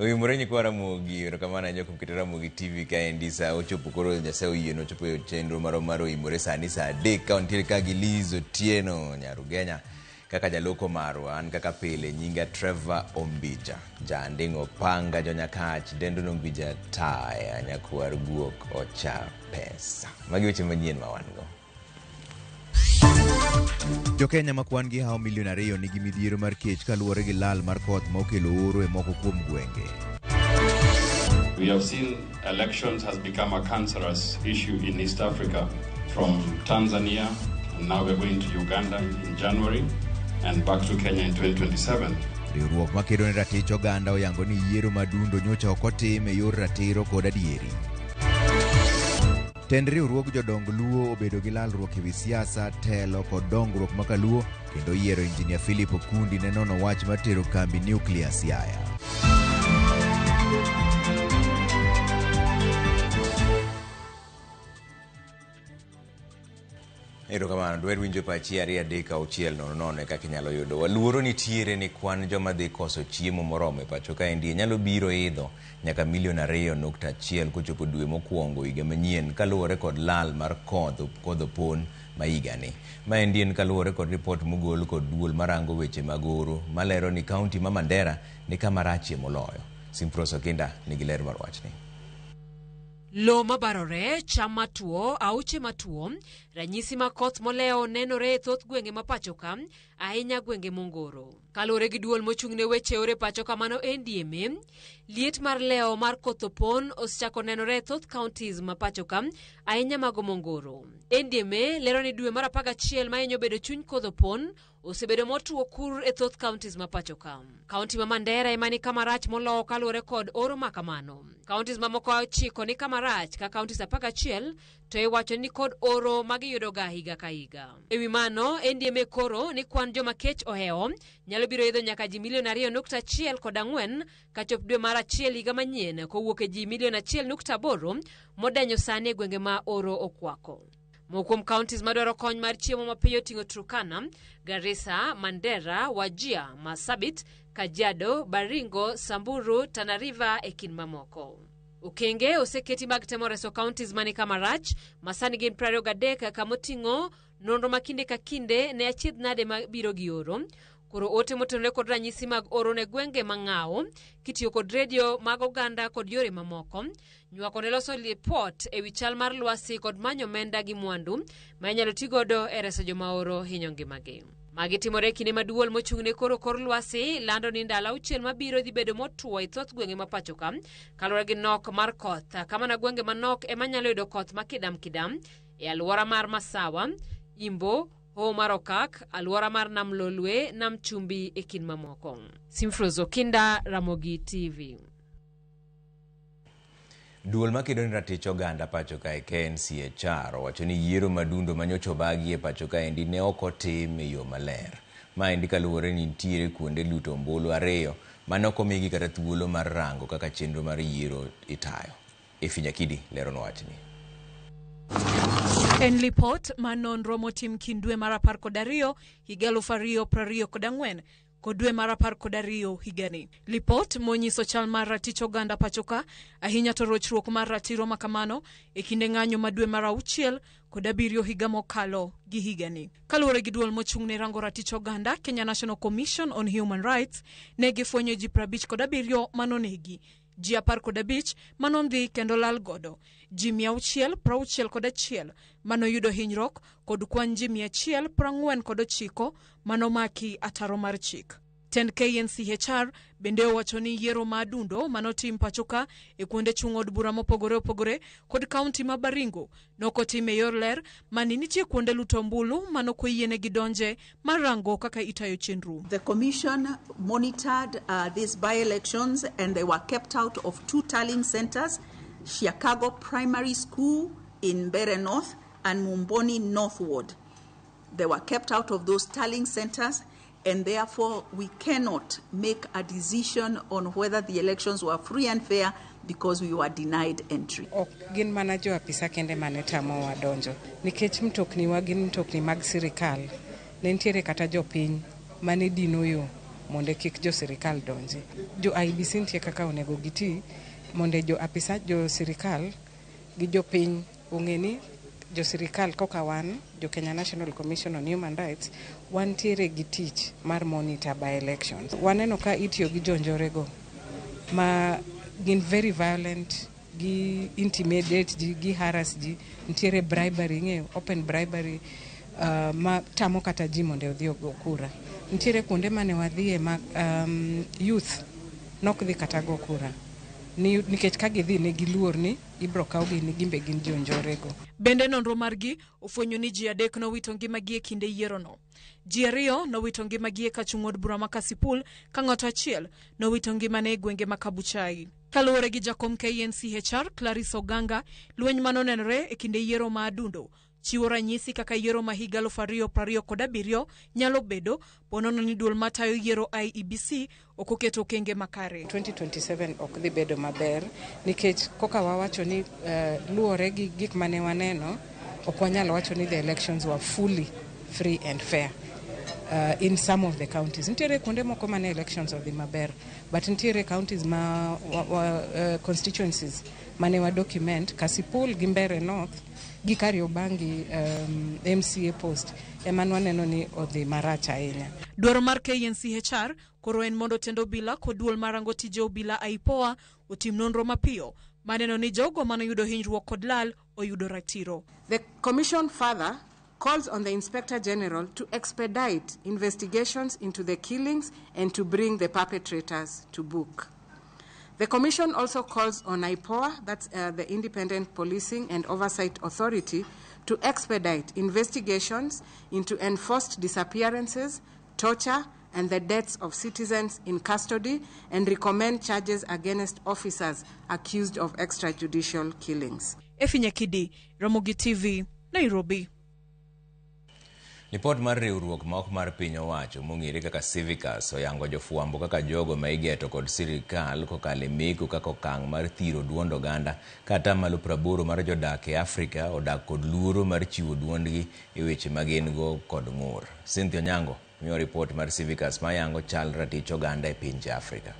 Oimore nyikwa Ramogi, erokamano ahinya kuom keto Ramogi TV kaendi sa ochopo koro Nyasaye oyie nochopo e chenro marwa mar oimore sani sa 3 ka wantiere ka gi Liz Otieno Nyarugenya kaka jaloko marwa. An kaka pile nyinga Trevor Ombija, Janding'o Panga Jonyakach, Dendo Nombija Taya, Nyakwar Guok Ocha Pesa. Magi weche manyien ma wan go. Jokenya ma kwan gi hawo milion 2 nigi midhiero mar kech kaluwore gi lal mar koth ma okelo oro e moko kuom gwenge. We have seen elections has become a cancerous issue in East Africa, from Tanzania, and now we're going to Uganda in January, and back to Kenya in 2027. Riwruok makedo ne ratich oganda oyango ni yiero madundo nyocha ok otim e yor ratiro kod adieri. Tend riwruog jodong Luo obedo gi lalruok ewi siasa, telo kod dongruok ma kaluo kendo yiero Injinia Philip Okundi ne nono wach mar tero kambi nuklia Siaya. Erokamano, dwer winjo pachi 2 3 6 0 0 e kaka inyalo yudo. Waluoro nitiere ni kwan joma dhi koso chiemo moromo e pacho kaendi nyalo biro idho nyaka milion 2.1 kochopo dwe mokwongo higa manyien kaluwore kod lal mar kodh opon ma higani. Maendi en kaluwore kod ripot mogol kod duol marango weche mag oro malero ni kaunti ma Mandera ni kama rachie moloyo. Simfros Okinda nigi ler mar wachni. Lowo mabarore, cham matuo, aoche matuo, ranyisi mag koth molewo nenore e thoth gwenge ma pacho ka, ahinya gwenge mongoro. Kaluwore gi duol mochung' ne weche oro e pacho ka mano NDMA, liet mar lewo mar koth opon osechako nenore e thoth counties ma pacho ka, ahinya mago mongoro. NDMA lero ni dwe mar 11 ma hinyo bedo chuny kodh opon osebedo motuo kur e thoth counties ma pacho ka. County ma Mandera ema ni kama rach moloyo kaluwore kod oro ma kamano. Counties mamoko 9 ni kama rach ka counties 11 to iwacho ni kod oro ma giyudoga higa ka higa. E wi mano, NDMA koro ni kwan joma kech ohewo nyalo biro idho nyaka ji milion 2.1 kod 4 kachop dwe mar 1 higa manyien kowuok e ji milion 1.8 modenyo sani e gwenge ma oro okwako. Moko kuom counties madwaro kony mar chiemo mapiyo oting'o Turkana, Garissa, Mandera, Wajir, Marsabit, Kajiado, Baringo, Samburu, Tana River e kind mamoko. Okenge oseketi mag temo reso counties mani kama rach ma sani gin 23 kamoting'o nonro ma kinde ka kinde ne achiedh nade ma biro gi oro. Koro ote motenore kod ranyisi mag oro ne gwenge mang'awo kitiyo kod redio mag oganda kod yore mamoko. Nywako ne loso ripot ewi chal mar lwasi kod manyo omenda gi mwandu ma inyalo ti godo e reso joma oro hinyo ngimagi. Magi timore e kinde ma duol mochung' ne koro kor lwasi lando ni ndalo 6 mabiro dhi bedo motwo e thoth gwenge ma pacho ka kaluwore gi nok mar koth, kamana gwenge manok ema nyalo yudo koth ma kidam kidam e alwora mar Masawa, Imbo, Hoho mar Okak, alwora mar Nam Lolwe, Nam Chumbi e kind mamoko. Simfros Okinda, Ramogi TV. Duol makedo ne ratich oganda pacho kae KNCHR owacho ni yiero madundo manyocha obagi e pacho kaendi ne ok otim e yo maler. Maendi kaluwore ni nitiere kuonde luto ombulu 2 mane ok omigi kata thuolo mar rango kaka chenro mar yiero itayo. Efi Nyakidi leronwa wachni. En lipot ma nonro motim kind dwe mar 12 higa 2024 kod dwe mar 12 higani. Lipot monyiso chal mar ratich oganda pacho ka, ahinya to rochruok mar ratiro ma kamano e kinde ng'anyo ma dwe mar 6 kod 7 higa mokalo gi higani. Kaluwore gi duol mochung' ne rango ratich oganda, Kenya National Commission on Human Rights, ne gifwenyo ji 57 manonegi, ji 15 manondhi kendo lal godo, ji 661 manoyudo hinyruok kod kwan ji 149 manomaki ataro mar chik. Tend KNCHR bende owacho ni yiero ma adundo manotim pacho ka e kuonde chung' od bura mopogore opogore kod kaunti ma Baringo nokotim e yor ler mani nitie kuonde luto ombulu manokoyienegi donje mar rango kaka itayo chenro. The commission monitored these by-elections and they were kept out of 2 tallying centers, Chicago Primary School in Mbeere North and Mumboni North Ward. They were kept out of those tallying centers, and therefore we cannot make a decision on whether the elections were free and fair because we were denied entry. Ok gin mana jo apisa kende mane tamowa donjo, nikech mtokni wa gin mtokni mag sirikal. Ne nitiere kata jopiny mane dino yo Mondo kik jo sirikal donji. Jo IEBC nitie kaka onego giti mondo jo apisa jo sirikal gi jopiny ong'e ni jo sirikal koka wan jo Kenya National Commission on Human Rights wantiere gi tich mar monitor by elections. Waneno ka itiyo gi jonjorego ma gin very violent, gi intimidate ji, gi harass ji, nitiere bribery, ing'eyo, open bribery ma tamo kata ji mondo odhi ogo kura. Nitiere kuonde mane wadhiye ma youth nok dhi kata go kura nikech ka gidhi ne giluor ni ibro kawgi ni gimbe gin jonjorego. Bende nonro margi ofwenyo ni ji 3 nowito ngimagi e kinde yierono. Ji 2 nowito ngimagi e kachung' od bura ma Kasipul ka ng'ato achiel nowito ngimane e gwenge ma Kabuchai. Kaluwore gi jakom KNCHR Clarice Oganga, lweny manonenore e kinde yiero ma Adundo chiwo ranyisi kaka yiero ma higa 2027 nyalo bedo ponono ni duol matayo yiero IEBC ok oketo okenge makare. 2027 ok dhi bedo maber nikech koka wawacho ni luwore gi gik mane waneno, ok wanyal wacho ni the elections were fully free and fair. In some of the counties. Nitiere kuonde moko mane elections odhi maber, but nitiere counties ma constituencies mane wa document Kasipul gi Mbeere North gi Kariobangi MCA post ema nwaneno ni odhi marach ahinya. Dwaro mar KNCHR koro en mondo tend obila kod duol marango tije obila IPOA otim nonro mapiyo maneno ni jogo manoyudo hinyruok kod lal oyudo ratiro. The commission further calls on the Inspector General to expedite investigations into the killings and to bring the perpetrators to book. The Commission also calls on IPOA, that's the Independent Policing and Oversight Authority, to expedite investigations into enforced disappearances, torture, and the deaths of citizens in custody, and recommend charges against officers accused of extrajudicial killings. Efi Nyakidi, Ramogi TV, Nairobi. Lipot mar riwruok ma ok mar piny owacho mong'ere kaka Civicus oyango jofwambo kaka jogo ma igeto kod sirikal kokalo e meko kaka okang' mar thiro duond oganda ka atamalo 80 mar jodak e Afrika odak kod luoro mar chiwo duondgi e weche ma gin go kod ng'ur. Cynthia Onyango miyo ripot mar Civicus mayango chal ratich oganda e pinje Afrika.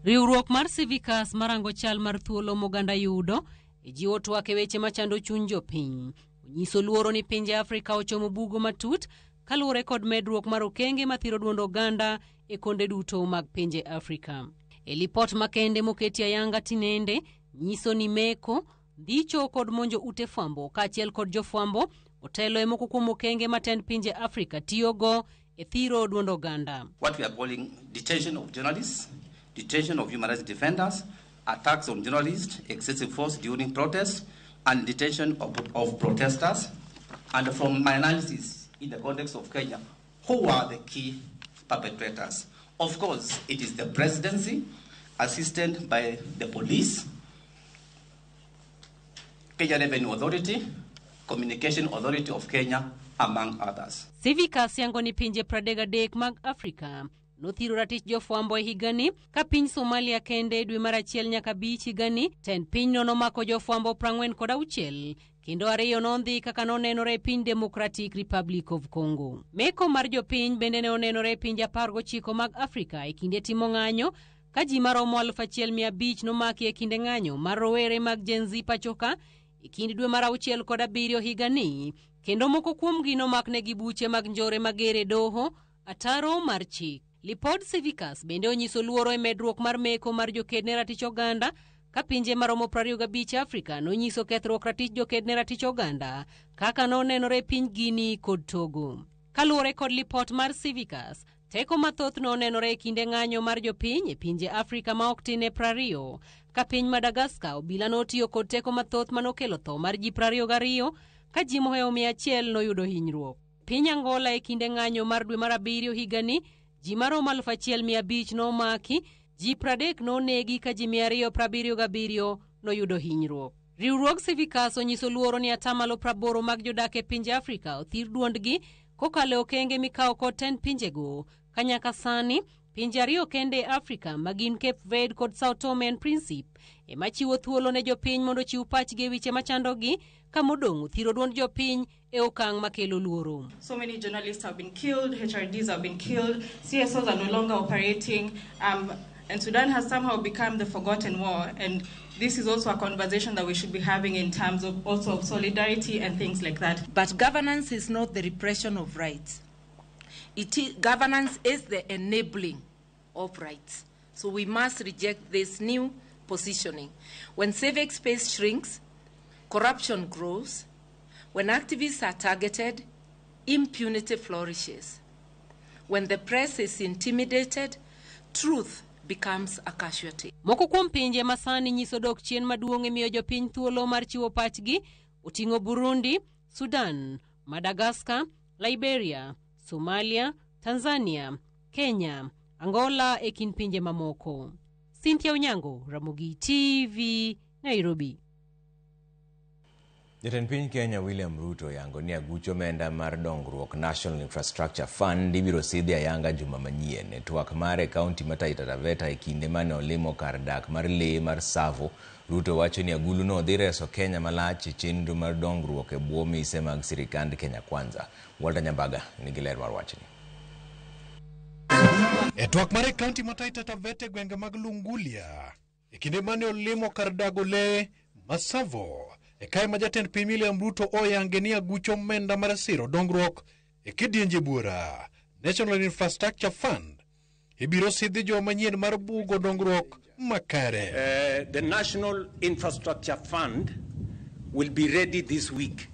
Riwruok mar Civicus marango chal mar thuolo moganda yudo e jiwo twak e weche machando chuny jopiny. Onyiso luoro ni pinje Afrika ochomo bugo matut kaluwore kod medruok mar okenge mathiro duond oganda e konde duto mag pinje Afrika. E lipot makende moketi ayanga tinende nyiso ni meko, ndicho kod monjo ute fwambo kaachiel kod jofwambo otelo e moko kuom okenge ma tend pinje Afrika tiyogo e thiro duond oganda. What we are calling detention of journalists, detention of human rights defenders, attacks on journalists, excessive force during protests, and detention of protesters. And from my analysis in the context of Kenya, who are the key perpetrators? Of course, it is the presidency, assisted by the police, Kenya Revenue Authority, Communication Authority of Kenya, among others. Civicus yango ni pinje 33 mag Afrika nothiro ratich jofwambo e higani ka piny Somalia kende dwe mar 1 nyaka 5 higani tend pinyno nomako jofwambo 46 kendo 2 nondhi kaka nonenore e piny Democratic Republic of Congo. Meko mar jopiny bende ne onenore e pinje 19 mag Afrika e kinde timo ng'anyo ka ji maromo 1500 nomaki e kinde ng'anyo mar rowere mag Gen Z pachoka e kind dwe mar 6 kod 7 higani kendo moko kuomgi nomaknegi buche mag njore mager e doho ataro mar chik. Lipod Civicus bende onyiso luoro e medruok mar meko mar joked ne ratich oganda ka pinje maromo 25 Afrika nonyiso kethruok ratich joked ne ratich oganda kaka nonenore e piny Guinea kod Togo. Kaluwore kod lipot mar Civicus, teko mathoth nonenore e kinde ng'anyo mar jopiny e pinje Afrika ma ok tin e 20 ka piny Madagascar obila notiyo kod teko mathoth manokelo tho mar ji 22 ka ji mohewo 100 noyudo hinyruok. Piny Angola e kinde ng'anyo mar dwe mar 7 higani ji maromo 1500 nomaki, ji 30 nonegi ka ji 277 noyudo hinyruok. Riwruog Civicus onyiso luoro ni atamalo 80 mag jodak e pinje Afrika othir duondgi kokalo e okenge mikawo kod tend pinjego ka nyaka sani Pinje ariyo kende e Afrika ma gin Cape Verde kod Sao Tome and Principe ema chiwo thuolo ne jopiny mondo ochiw pachgi e weche machandogi ka modong' othiro duond jopiny e okang' makelo luoro. So many journalists have been killed, HRDs have been killed, CSOs are no longer operating, and Sudan has somehow become the forgotten war. And this is also a conversation that we should be having in terms of also of solidarity and things like that. But governance is not the repression of rights. Governance is the enabling of rights. So we must reject this new positioning. When civic space shrinks, corruption grows. When activists are targeted, impunity flourishes. When the press is intimidated, truth becomes a casualty. Moko kuom pinje ma sani nyiso dok chien maduong' e miyo jopiny thuolo mar chiwo pachgi oting'o Burundi, Sudan, Madagascar, Liberia, Somalia, Tanzania, Kenya, Angola e kind pinje mamoko. Cynthia Onyango, Ramogi TV, Nairobi. Jatend piny Kenya William Ruto oyango ni aguch omenda mar dongruok National Infrastructure Fund ibiro sidhi ayanga juma manyien. E twak mare e kaunti ma Taita Taveta e kinde mane olimo kar dak mar lee mar Tsavo, Ruto wacho ni aguluno dhi reso Kenya malach e chenro mar dongruok e bwo mise mag sirikand Kenya Kwanza. Walter Nyambaga nigi ler mar wachni. E twak mare e kaunti ma Taita Taveta e gwenge mag Lungulia, e kinde mane olimo kar dago lee ma Tsavo, e kae ma jatend piny William Ruto oyange ni aguch omenda mar siro dongruok e kidienje buora National Infrastructure Fund ibiro sidhi juma manyien mar bugo dongruok makare. The National Infrastructure Fund will be ready this week.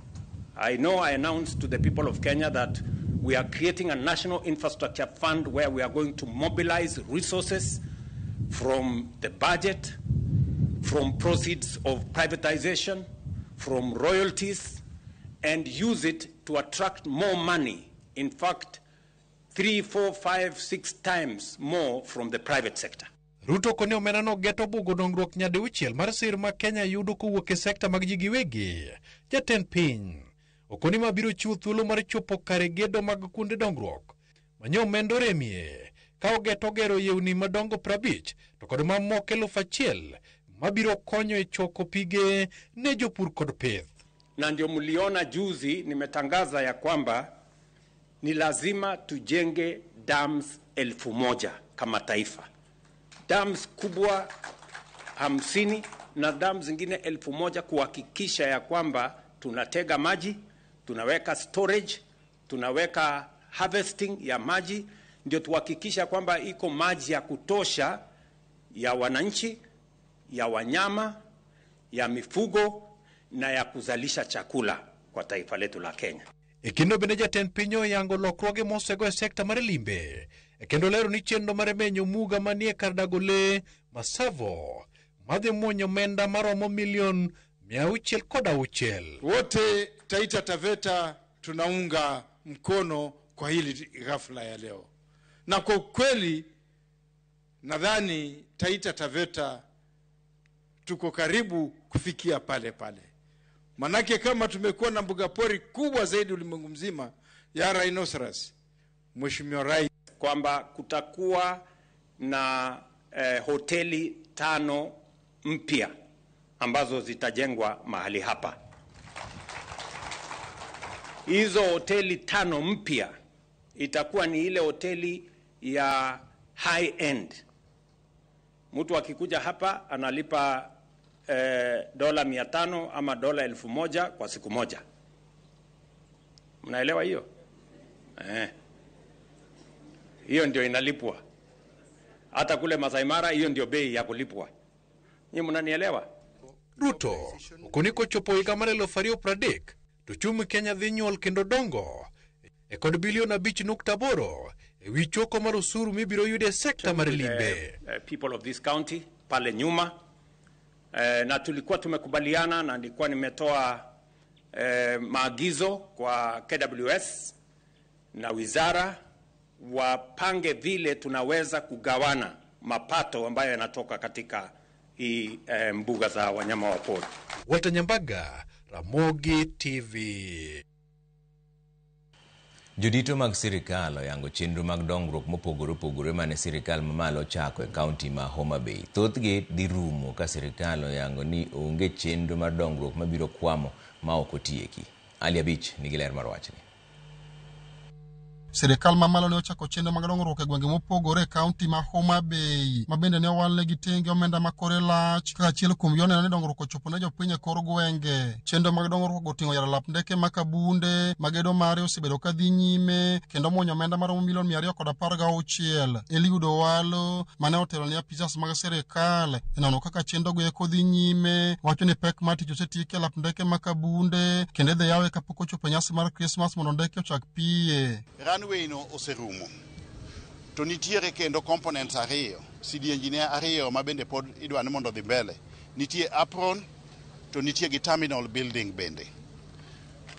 I know I announced to the people of Kenya that we are creating a National Infrastructure Fund where we are going to mobilize resources from the budget, from proceeds of privatization, from royalties, and use it to attract more money. In fact, 3, 4, 5, 6 times more from the private sector. Ruto koni omenda no geto bugo dongruok nyadiuchiel mar sir ma Kenya yudo kowuok e sekta mag ji giwegi. Jatend piny okoni ma biro chiwo thuolo mar chopo kare gedo mag kuonde dongruok manyo omenda oremie ka ogeto gero yewni madongo 50 to kod mamoko 1000 mabiro konyo e choko pige ne jopur kod pith. Na ndio mliona juzi nimetangaza ya kwamba ni lazima tujenge dams 1000 kama taifa. Dams kubwa 50 na dams zingine 1000 kuhakikisha ya kwamba tunatega maji, tunaweka storage, tunaweka harvesting ya maji, ndio tuhakikisha kwamba iko maji ya kutosha ya wananchi, ya wanyama, ya mifugo na ya kuzalisha chakula kwa taifa letu la Kenya. E kendo bende jatend piny oyango lokruoge mosego e sekta mar limbe. E kendo lero ni chenro mar menyo muga manie kar dago lee ma Tsavo madhi muonyo omenda maromo milion 606. Wote Taita Taveta tunaunga mkono kwa hili ghafla ya leo. Na kwa kweli nadhani Taita Taveta tuko karibu kufikia pale pale. Manake kama tumekuwa na mbuga pori kubwa zaidi ulimwengu mzima ya rhinoceros, Mheshimiwa Rais, kwamba kutakuwa na hoteli 5 mpya ambazo zitajengwa mahali hapa. Hizo hoteli 5 mpya itakuwa ni ile hoteli ya high end. Mtu akikuja hapa analipa $500 ama $1000 kwa siku moja. Mnaelewa hiyo? Hiyo ndio inalipwa. Hata kule Masai Mara hiyo ndio bei ya kulipwa. Nyinyi mnanielewa? Ruto okoniko chopo higa mar 2030 to chumi Kenya dhi nyuol kendo dongo e kod bilion 5.8 e wi choko mar osuru mibiro yudo e sekta mar limbe. People of this county pale nyuma na tulikuwa tumekubaliana na nilikuwa nimetoa maagizo kwa KWS na wizara wapange vile tunaweza kugawana mapato ambayo yanatoka katika hii mbuga za wanyama wa pori. Walter Nyambaga, Ramogi TV. Jodito mag sirikal oyango chenro mag dongruok mopogore opogore mane sirikal mamalo ochako e kaunti ma Homa Bay. Thothgi dhi rumo ka sirikal oyango ni onge chenro mar dongruok mabiro kwamo ma ok otieki. Ali Abich nigi ler mar wachni. Sirikal mamalo ne ochako chenro mag dongruok e gwenge mopogore e kaunti ma Homa Bay, ma bende ne owalnegi tenge omenda ma kore lach kaka achiel kuom yor neno ni dongruok ochopo ne jopiny e kor gwenge. Chenro mag dongruok oting'o yaro lap ndeke ma Kabunde, ma gedo mare osebedo ka dhi nyime kendo muonyo omenda maromo milion 216. Eliud Owalo, mane otelo ne apisas mag sirikal e nono kaka chenrogo eko dhi nyime, wacho ni pek mar tich osetieki e lap ndeke ma Kabunde kendo idhi yawe kapok ochopo e nyasi mar Krismas mondo ndeke ochak piye. Runway no oserumo to nitiere kendo components ariyo, sidienjine ariyo ma bende pod idwa ni mondo odhi mbele. Nitie apron to nitie gi terminal building bende.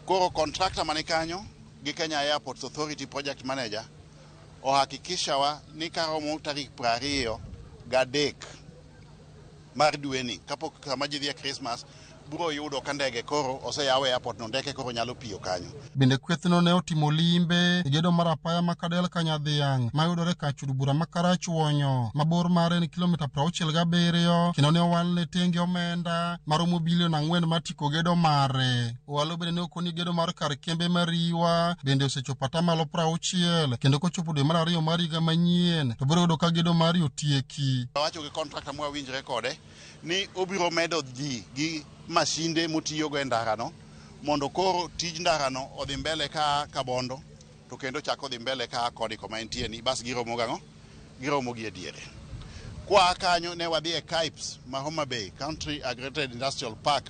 Koro contractor mani kanyo gi Kenya Airports Authority project manager ohakikisha wa ni karomo tarik 23 mar dweni kapok kama ji dhi e Christmas biro yudo ka ndege koro oseyaw airport no, ndeke koro nyalo piyo kanyo. Bende kwethno ne otimo limbe e gedo mar apaya ma Kadel Kanyadhiang' mayudore kar chud bura ma Karachuonyo ma bor mare en kilomita 67 kendo ne owalne tenge omenda maromo bilion 4 mar tieko gedo mare. Owalo bende ne okoni gedo mar kar kembe mar Riwa bende osechopo atamalo 60 kendo kochopo dwe mar ariyo mar higa manyien to biro yudo ka gedo mare otieki. Wacho gi contractor mwawinjre kode ni obiro medo ji gi masinde motiyogo e ndarano mondo koro tij ndarano odhi mbele ka Kabondo to kendo chak odhi mbele ka kodi koma entie ni bas giromo gang'o giromo gi e diere. Kwa kanyo ne wadhi e KAIPS ma Homa Bay Country Aggregated Industrial Park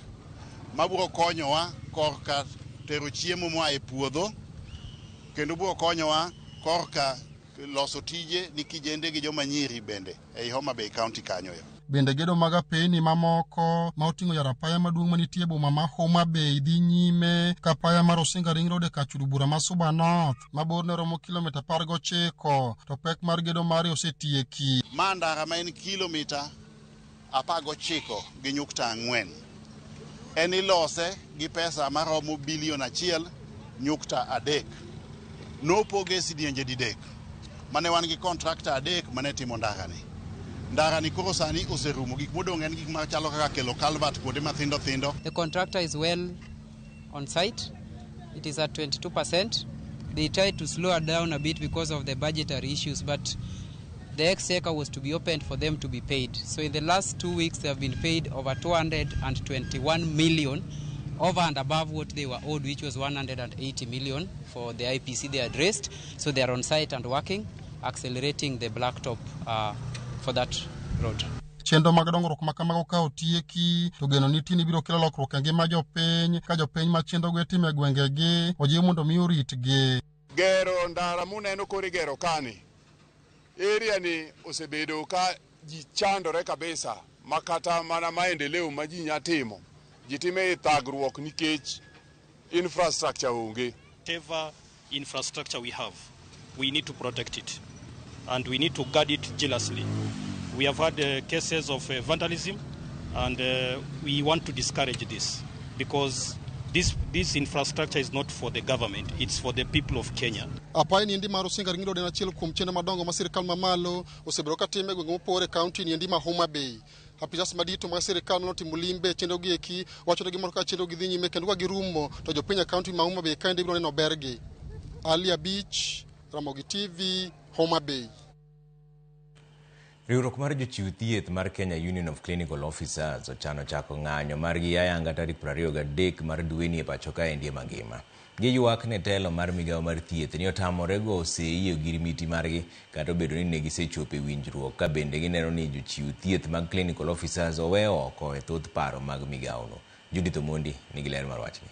mabiro konyowa korka tero chiemo moa e puodho kendo biro konyowa korka loso tije ni kijende gi joma nyiri bende ei Homa Bay County kanyo. Bende gedo mag apeyni mamoko ma oting'o yar apaya maduong' manitie e boma ma Homa Bay dhi nyime ka apaya mar Osinga Ring Road e kar chud bura ma Suba North ma borne romo kilomita 19 to pek mar gedo mare osetieki. Ma ndara ma en kilomita 19.4 en ilose gi pesa maromo bilion 1.3. Nopoge sidienje didek mane wan gi contractor adek mane timo ndarani. Ndarani koro sani oserumo, gik modong' en gik machalo kaka kelo culvert kuonde mathindo thindo. The contractor is well on site. It is at 22%. They tried to slow it down a bit because of the budgetary issues, but the exchequer was to be opened for them to be paid. So in the last 2 weeks, they have been paid over 221 million, over and above what they were owed, which was 180 million for the IPC they addressed. So they are on site and working, accelerating the blacktop for that road. Chenro mag dongruok ma kamago ka otieki to geno nitie ni biro kelo lokruok e ngima jopiny ka jopiny ma chenrogo itimo e gwengegi ojiw mondo mi oritgi. Gero ndara muneno koro igero kani, area ni osebedo ka ji chandore kabisa ma kata mana maendeleo ma ji nya timo ji time e thagruok nikech infrastructure onge. Whatever infrastructure we have, we need to protect it and we need to guard it jealously. We have had cases of vandalism and we want to discourage this because this infrastructure is not for the government, it's for the people of Kenya. Apaya niendi mar Osinga Ring Road en achiel kuom chenro madongo ma sirikal mamalo osebedo ka timo e gwenge mopogore e kaunti niendi ma Homa Bay. Apisas madito mag sirikal manotimo limbe e chenro gi eki wacho ni gimoro ka chenro gi dhi nyime kendo ka girumo to jopiny e kaunti ma Homa Bay kaendi biro neno bergi. Ali Abich, Ramogi TV, Homa Bay. Riwruok mar jochiw thieth mar Kenya Union of Clinical Officers ochano chako ng'anyo margi ayanga tarik 23 mar dweni e pacho kaendi mangima. Giywak ne telo mar migawo mar thieth ni otamore go seyi e ogirimiti margi kata obedo ni ne gisechopo e winjruok ka bende gineno ni jochiw thieth mag clinical officers owe oko e thoth paro mag migawono. Judith Omondi nigi ler mar wachni.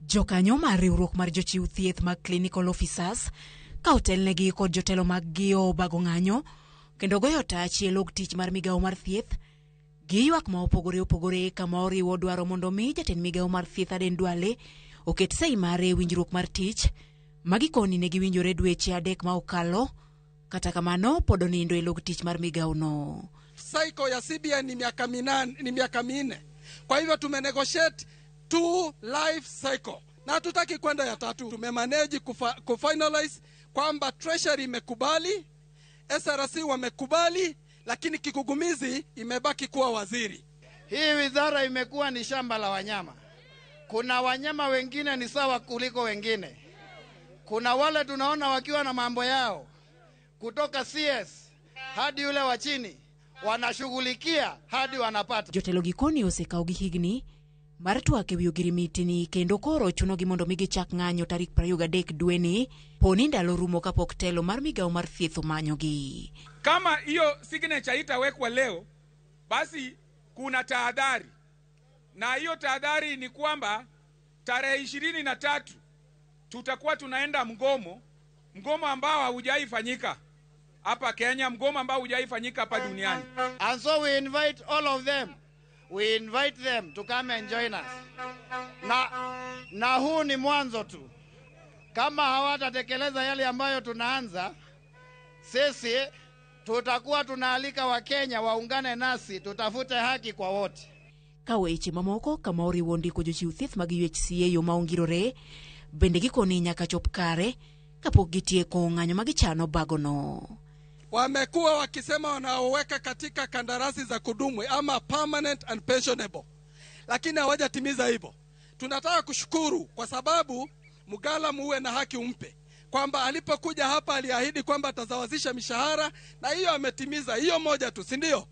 Jokanyo mar riwruok mar jochiw thieth mag clinical officers ka otelnegi kod jotelo mag gi obago ng'anyo kendo goyo tach e log tich mar migawo mar thieth giywak ma opogore opogore kama oriwo dwaro mondo mi jatend migawo mar thieth Aden Duale oket sei mare e winjruok mar tich ma gikoni ne giwinjore dweche 3 ma okalo. Kata kamano pod onindo e log tich mar migawo no. Cycle ya CBN ni miaka 8, ni miaka 4. Kwa hivyo tumenegotiate 2 life cycle. Na hatutaki kwenda ya tatu. Tumemanage kufinalize kwamba Treasury imekubali, SRC wamekubali, lakini kigugumizi imebaki kuwa waziri. Hii wizara imekuwa ni shamba la wanyama. Kuna wanyama wengine ni sawa kuliko wengine. Kuna wale tunaona wakiwa na mambo yao kutoka CS hadi yule wa chini wanashughulikia hadi wanapata. Jotelo gikoni osekawo gi higni mar twak ewi ogirimiti ni kendo koro chunogi mondo mi gichak ng'anyo tarik 23 dweni poni ndalo rumo kapok telo mar migawo mar thieth omanyogi. Kama hiyo signature itawekwa leo, basi kuna tahadhari, na hiyo tahadhari ni kwamba tarehe 23 tutakuwa tunaenda mgomo, mgomo ambao haujaifanyika hapa Kenya, mgomo ambao haujaifanyika hapa duniani. And so we invite all of them. We invite them to come and join us. Na huu ni mwanzo tu. Kama hawatatekeleza yale ambayo tunaanza, sisi tutakuwa tunaalika Wakenya waungane nasi, tutafute haki kwa wote. Ka weche mamoko kama oriwo ndiko jochiw thieth mag UHCA yo ma ongirore bende gikoni nyaka chop kare kapok gitieko ng'anyo ma gichano bagono. Wamekuwa wakisema wanaoweka katika kandarasi za kudumu ama permanent and pensionable, lakini hawajatimiza hivyo. Tunataka kushukuru kwa sababu Mugala muwe na haki umpe, kwamba alipokuja hapa aliahidi kwamba atazawazisha mishahara na hiyo ametimiza, hiyo moja tu, si ndio?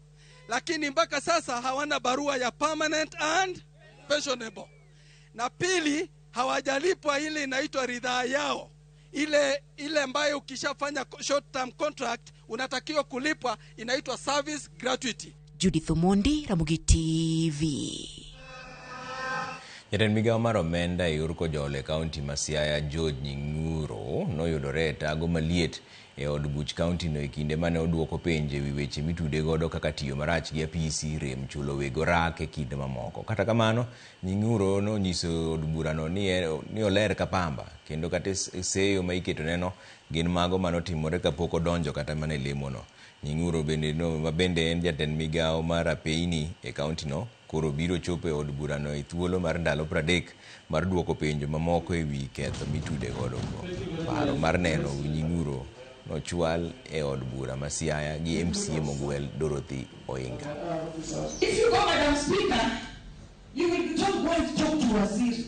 Lakini mpaka sasa hawana barua ya permanent and pensionable. Na pili, hawajalipwa ile inaitwa ridhaa yao, ile ambayo ukishafanya short term contract unatakiwa kulipwa, inaitwa service gratuity. Judith Omondi, Ramogi TV. Jatend migawo mar omenda e yor Kojolo e kaunti ma Siaya George Nying'uro noyudore e tago maliet e od buch kaunti no e kinde mane oduoko penjo ewi weche mitude godo kaka tiyo marach gi apisi, rem chulo weg orak e kinde mamoko. Kata kamano, Nying'uro nonyiso od burano ni oler ka pamba kendo kata seyo ma iketoneno gin mago manotimore kapok odonjo kata mana e lemono. Nying'uro ma bende en jatend migawo mar apeyni e kaunti no koro biro chopo e od burano e thuolo mar ndalo 30 mar duoko penjo mamoko ewi ketho mitude godo go. Paro mar neno Nying'uro nochwal e od bura ma Siaya gi MCA mogwel Dorothy Oinga. If you go, Madam Speaker, you will be told go and talk to Waziri.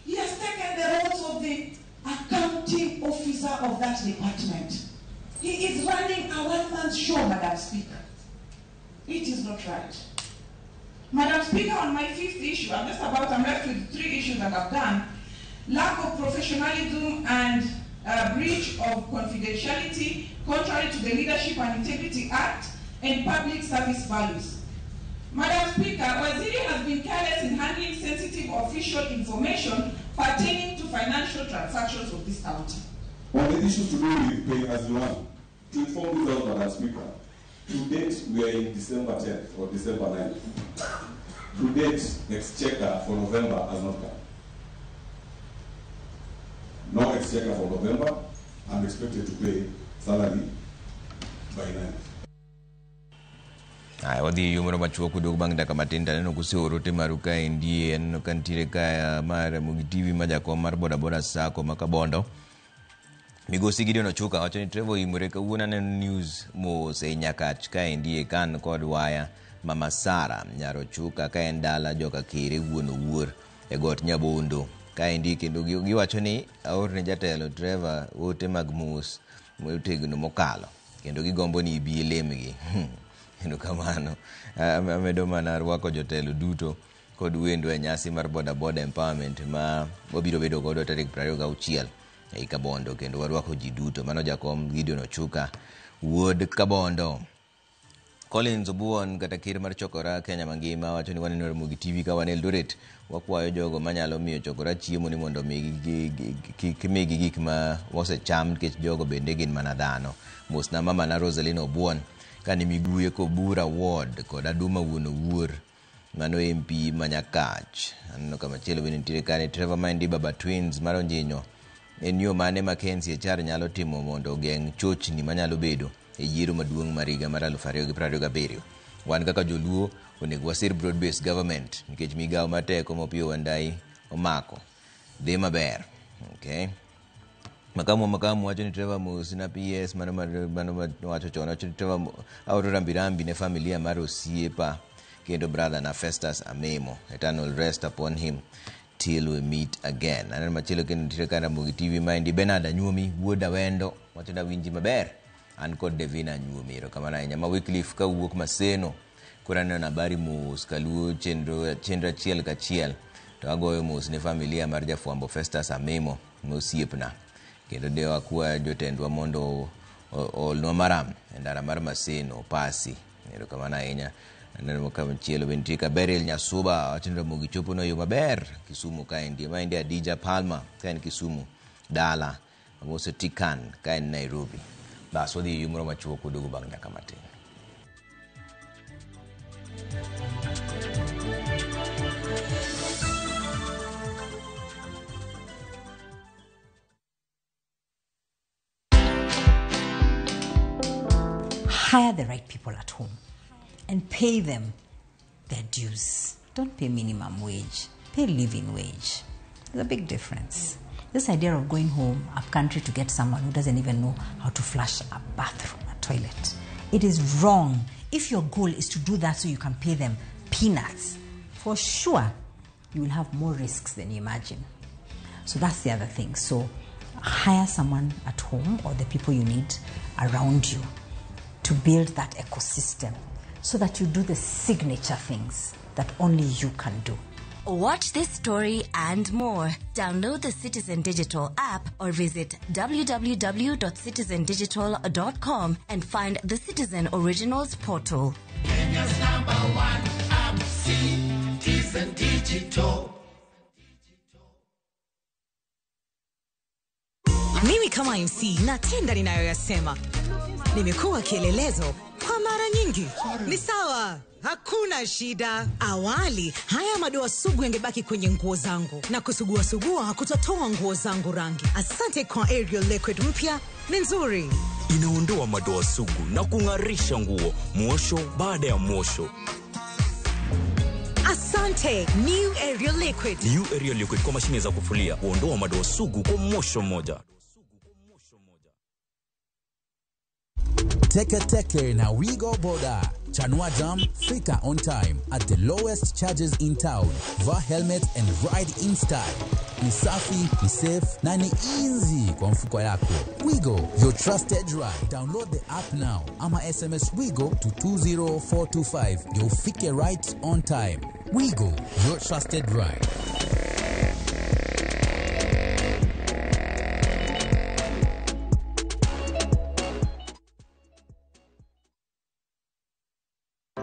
He has taken the roles of the accounting officer of that department. He is running a one-man show, Madam Speaker. It is not right. Madam Speaker, on my fifth issue, I'm left with 3 issues that I've done. Lack of professionalism and breach of confidentiality, contrary to the Leadership and Integrity Act and public service values. Madam Speaker, Waziri has been careless in handling sensitive official information pertaining to financial transactions of this county. On the issues to do with pay as you earn, to inform this out, Madam Speaker, to date we are in December 10th or December 9th. To date, the exchequer for November has not come. No exchequer for November. I'm expected to pay salary by 9th. Aya, wadhi e yo moro machuok kudok bang' dakika matin to aneno kuseoro ote maru kaendi. Aneno ka nitiere ka mar Ramogi TV ma jakom mar bodaboda sacco ma Kabondo Migosi Gideon Ochuka wacho ni Trevor oimore kawuono aneno news mos ei Nyakach kaendi e kan kod waya Mama Sara Nyar Ochuka ka en dala joka Kere wuon Owuor e got Nyabondo kaendi kendo giwacho ni aorne jatelo Trevor ote mag mos motegno mokalo kendo gigombo ni ibi ilemgi. Kendo kamano amedo mana rwako jotelo duto kod wendo e nyasi mar bodaboda empowerment ma wabiro bedo godo tarik 26 ei Kabondo kendo warwako ji duto. Mano jakom Gideon Ochuka wuod Kabondo. Collins Obuon kata ker mar Chokora Kenya mangima wacho ni waneno Ramogi TV ka wan Eldoret wakwayo jogo manyalo miyo Chokora chiemo ni mondo kik migi gik ma osecham nikech jogo bende gin mana dhano. Mosna mama na Rosalina Obuon kani Miguye Kobura Ward kod Aduma wuon Owuor mano MP ma Nyakach. Aneno kamachielo bende nitiere kani Trevor Mandi Baba Twins mar Onjinyo. En yo mane ma KNCHR nyalo timo mondo ogeng' chochni manyalo bedo e yiero maduong' mar higa mar 2027? Wan kaka joluo onego wasir broad based government nikech migawo mar teko ma Opiyo Wandayi omako Dhi maber. Okay. Makamu wacho ni Trevor Mos na PS mano wacho chon wacho ni Trevor aoro rambirambi ne familia mar osiepa kendo brother na Festus Amemo. Eternal rest upon him till we meet again. Aneno machielo kendo nitiere ka Ramogi TV maendi Bernard Anyuomi wuod Awendo wacho ni awinji maber. An kod Devina Anyuomi. Erokamano ahinya. Ma Wycliffe kawuok Maseno. Koro aneno habari mos kaluo chenro achiel kachiel. To agoyo mos ne familia mar jafwambo Festus Amemo mosiepna. Kendo de wakwa jotendwa mondo oolnwa maram e ndara mar Maseno pasi. Erokamano ahinya. Aneno ka machielo be nitie ka Beryl Nyasuba wacho ni Ramogi chopo no yo maber Kisumu kaendi. Maendi Adija Palmer ka en Kisumu dala. Amoso Tikan ka en Nairobi. Bas wadhi e moro machuok waduogo bang' dakika matin. Hire the right people at home and pay them their dues. Don't pay minimum wage, pay living wage. There's a big difference. This idea of going home up country to get someone who doesn't even know how to flush a bathroom, a toilet, it is wrong. If your goal is to do that so you can pay them peanuts, for sure you will have more risks than you imagine. So that's the other thing. So hire someone at home or the people you need around you to build that ecosystem so that you do the signature things that only you can do. Watch this story and more. Download the Citizen Digital app or visit www.citizendigital.com and find the Citizen Originals portal. Kenya's number one app, Citizen Digital. Mimi kama MC natenda ninayoyasema. Nimekuwa kielelezo kwa mara nyingi. Ni sawa, hakuna shida. Awali, haya madoa sugu yangebaki kwenye nguo zangu. Na kusugua sugua hakutatoa nguo zangu rangi. Asante kwa Ariel Liquid mpya, ni nzuri. Inaondoa madoa sugu na kung'arisha nguo, mwosho baada ya mwosho. Asante, New Ariel Liquid. New Ariel Liquid kwa mashine za kufulia, huondoa madoa sugu kwa mwosho mmoja. Teke Teke na Wigo Boda. Chanua Jam, fika on time at the lowest charges in town. Vaa helmet and ride in style. Ni safi, ni safe na ni easy kwa mfuko yako. Wigo, your trusted ride. Download the app now ama SMS Wigo to 20425. Ndio ufike right on time. Wigo, your trusted ride.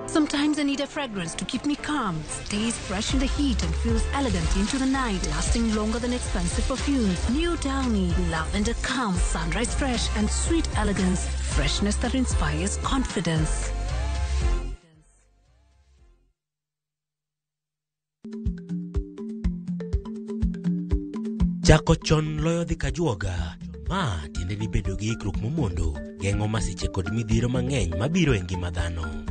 Sometimes I need a fragrance to keep me calm, stays fresh in the heat and feels elegant into the night, lasting longer than expensive perfumes. New Downy, lavender calm, sunrise fresh and sweet elegance, freshness that inspires confidence. Chako chon loyo dhi kajuoga. Ma tiende ni bedo gi ikruok momondo, geng'o masiche kod midhiero mang'eny mabiro e ngima dhano.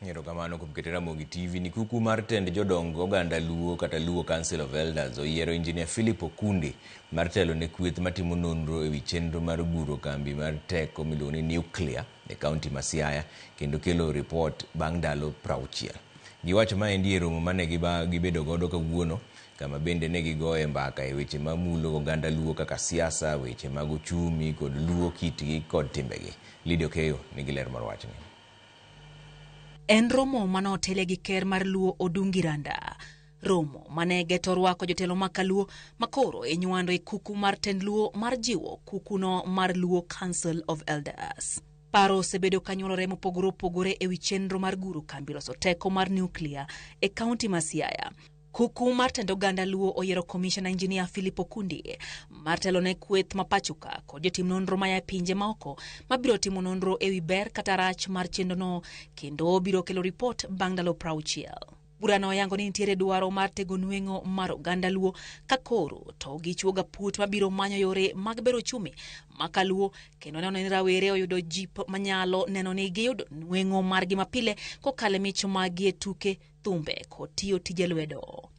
Erokamano kuom keto Ramogi TV. Ni kuku mar tend jodong oganda Luo kata Luo Council of Elders oyiero Engineer Philip Okundi mar telo ne kweth matimo nonro ewi chenro mar guro kambi mar teko miluongo ni nuclear e kaunti ma Siaya kendo kelo ripot bang' ndalo 60. Giwacho maendi e romo mane gibedo godo kawuono kama bende ne gigoye mbaka e weche mamulo oganda Luo kaka siasa, weche mag uchumi kod Luo kitgi kod timbegi. Lydia Okeyo nigi ler mar wachni. En romo mane otele gi ker mar Luo Odungi Randa. Romo mane geto rwako jotelo ma kaluo makoro e nywando e kuku mar tend Luo mar jiwo kukuno mar Luo Council of Elders. Paro osebedo kanyuolore mopogore opogore ewi chenro mar guro kambi loso teko mar nuklia e kaunti ma Siaya. Kuku mar tend oganda Luo oyiero Commissioner Engineer Philip Okundi mar telo ne kweth ma pachoka kod jotim nonro maya e pinje maoko mabiro timo nonro ewi ber kata rach mar chenrono kendo biro kelo ripot bang' ndalo 60. Burano oyango ni nitiere dwaro mar tego nweng'o mar oganda Luo ka koro to gichuo gaput mabiro manyo yore mag bero uchumi ma kaluo kendo neno ni rawere oyudo jip manyalo neno ni giyudo nweng'o margi mapile kokalo e mich maggi e tuke, thumbe kod tiyo tije lwedo.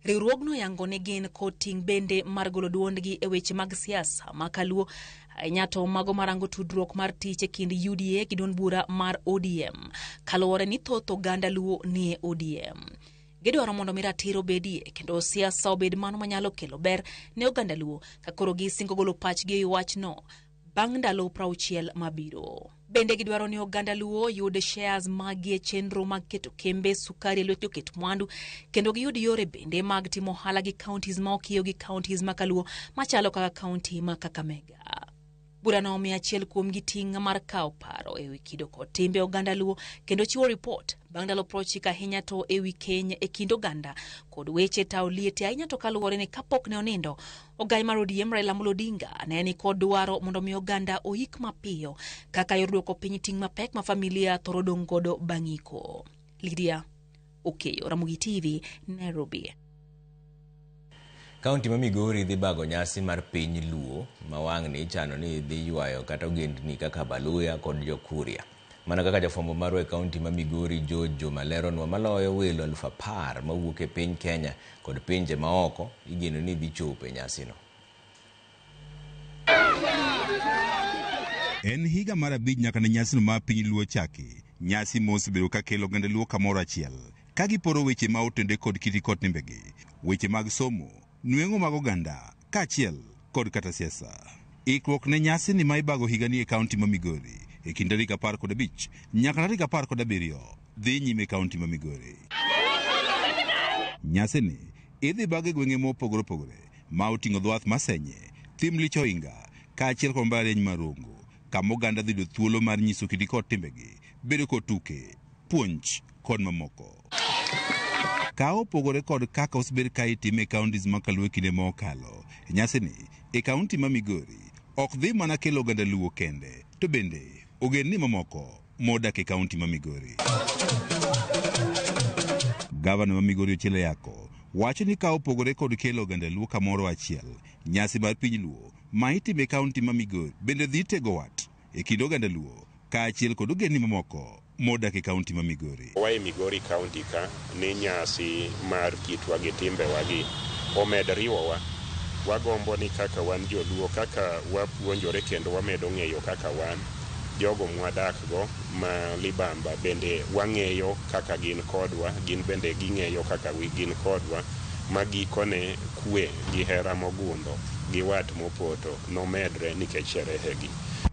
Riwruogno yango ni gin kod ting' bende mar golo duondgi e weche mag siasa ma kaluo ahinya to mago marango tudruok mar tich e kind UDA gi duond bura mar ODM kaluwore ni thoth oganda Luo nie ODM. Gidwaro mondo mi ratiro obedie kendo siasa obed mano manyalo kelo ber ne oganda Luo ka koro gisingo golo pachgi e wachno bang' ndalo 60 mabiro. Bende gidwaro ni oganda Luo yud shares maggi e chenro mag keto kembe sukari e lwet joket mwandu kendo giyud yore bende mag timo ohala gi counties ma okiyo gi counties ma kaluo machalo kaka county ma Kakamega. Burano omiyo achiel kuomgi ting' mar kawo paro ewi kido kod timbe oganda Luo kendo chiwo ripot bang' ndalo 90 ahinya to ewi keny e kind oganda kod weche tawo liete ahinya to kaluwore ni kapok ne onindo ogai mar ODM Raila Amolo Odinga ne ni kod dwaro mondo mi oganda oik mapiyo kaka yor duoko piny ting' mapek ma familia thoro dong' godo bang' iko. Lydia Okeyo, Ramogi TV, Nairobi. Kaunti ma Migori dhi bago nyasi mar piny Luo ma wang'ni ichano ni dhi ywayo kata ogendni kaka Baluya kod Jokuria. Mana kaka jafwambo marwa e kaunti ma Migori George Juma leronwa maloyo welo 10,000 mawuok e piny Kenya kod pinje maoko igeno ni dhi chopo e nyasino. En higa mar 5 nyaka ne nyasino mar piny Luo chaki. Nyasi mosebedo ka kelo oganda Luo kamoro achiel ka giporo weche ma otende kod kiti kod timbegi, weche mag somo, nweng'o mag oganda kaachiel kod kata siasa. Ikruok ne nyasi ni ma ibago higani e kaunti ma Migori e kind tarik 15 nyaka tarik 17 dhi nyime e kaunti ma Migori. Nyasi ni idhi bag e gwenge mopogore opogore ma oting'o dho wath Masenye, thim Lich Ohinga kaachiel kod mbalariany mar Rongo, kama oganda dhi yudo thuolo mar nyiso kidi kod timbegi, bedo kod tuke, puonj kod mamoko. Ka opogore kod kaka osebed ka itime e counties ma kaluo e kinde ma okalo, nyasini e kaunti ma Migori ok dhi mana kelo oganda Luo kende, to bende ogendni mamoko modak e kaunti ma Migori. Gavana ma Migori Ochieng Ayako wacho ni ka opogore kod kelo oganda Luo kamoro achiel, nyasi mar piny Luo ma itime e kaunti ma Migori bende dhi tego wat e kind oganda Luo kaachiel kod ogendni mamoko modak e kaunti ma Migori. Wa e Migori County ka ni nyasi mar kitwa gi timbewa gi omed riwowa. Wagombo ni kaka wan joluo, kaka wapuonjore kendo wamedo ng'eyo kaka wan jogo mwadak go ma libamba bende wang'eyo kaka gin kodwa, gin bende ging'eyo kaka gin kodwa, ma gikone kwe gi hera mogundho gi wat mopoto nomedre nikech sherehe gi.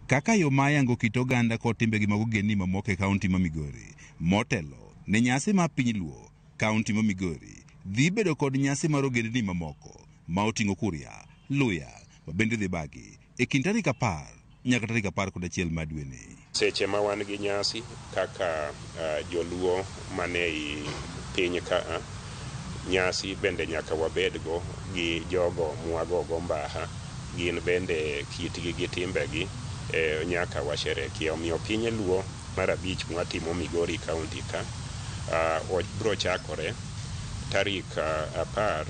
Kaka yo ma yango kit oganda kod timbegi mag ogendni mamoko e kaunti ma Migori, motelo ne nyasi mar piny Luo, kaunti ma Migori dhi bedo kod nyasi mar ogendni mamoko ma oting'o Kuria, Luya ma bende dhi bagi e kind tarik 10 nyaka tarik 11 mar dweni. Seche ma wan gi nyasi kaka joluo mane ei piny ka, nyasi bende nyaka wabedgo gi jogo mwagogo mbaha, gin bende kitgi gi timbegi nyaka washerekea. Omiyo piny Luo mar 5 mwatimo Migori County ka bro chakore tarik 10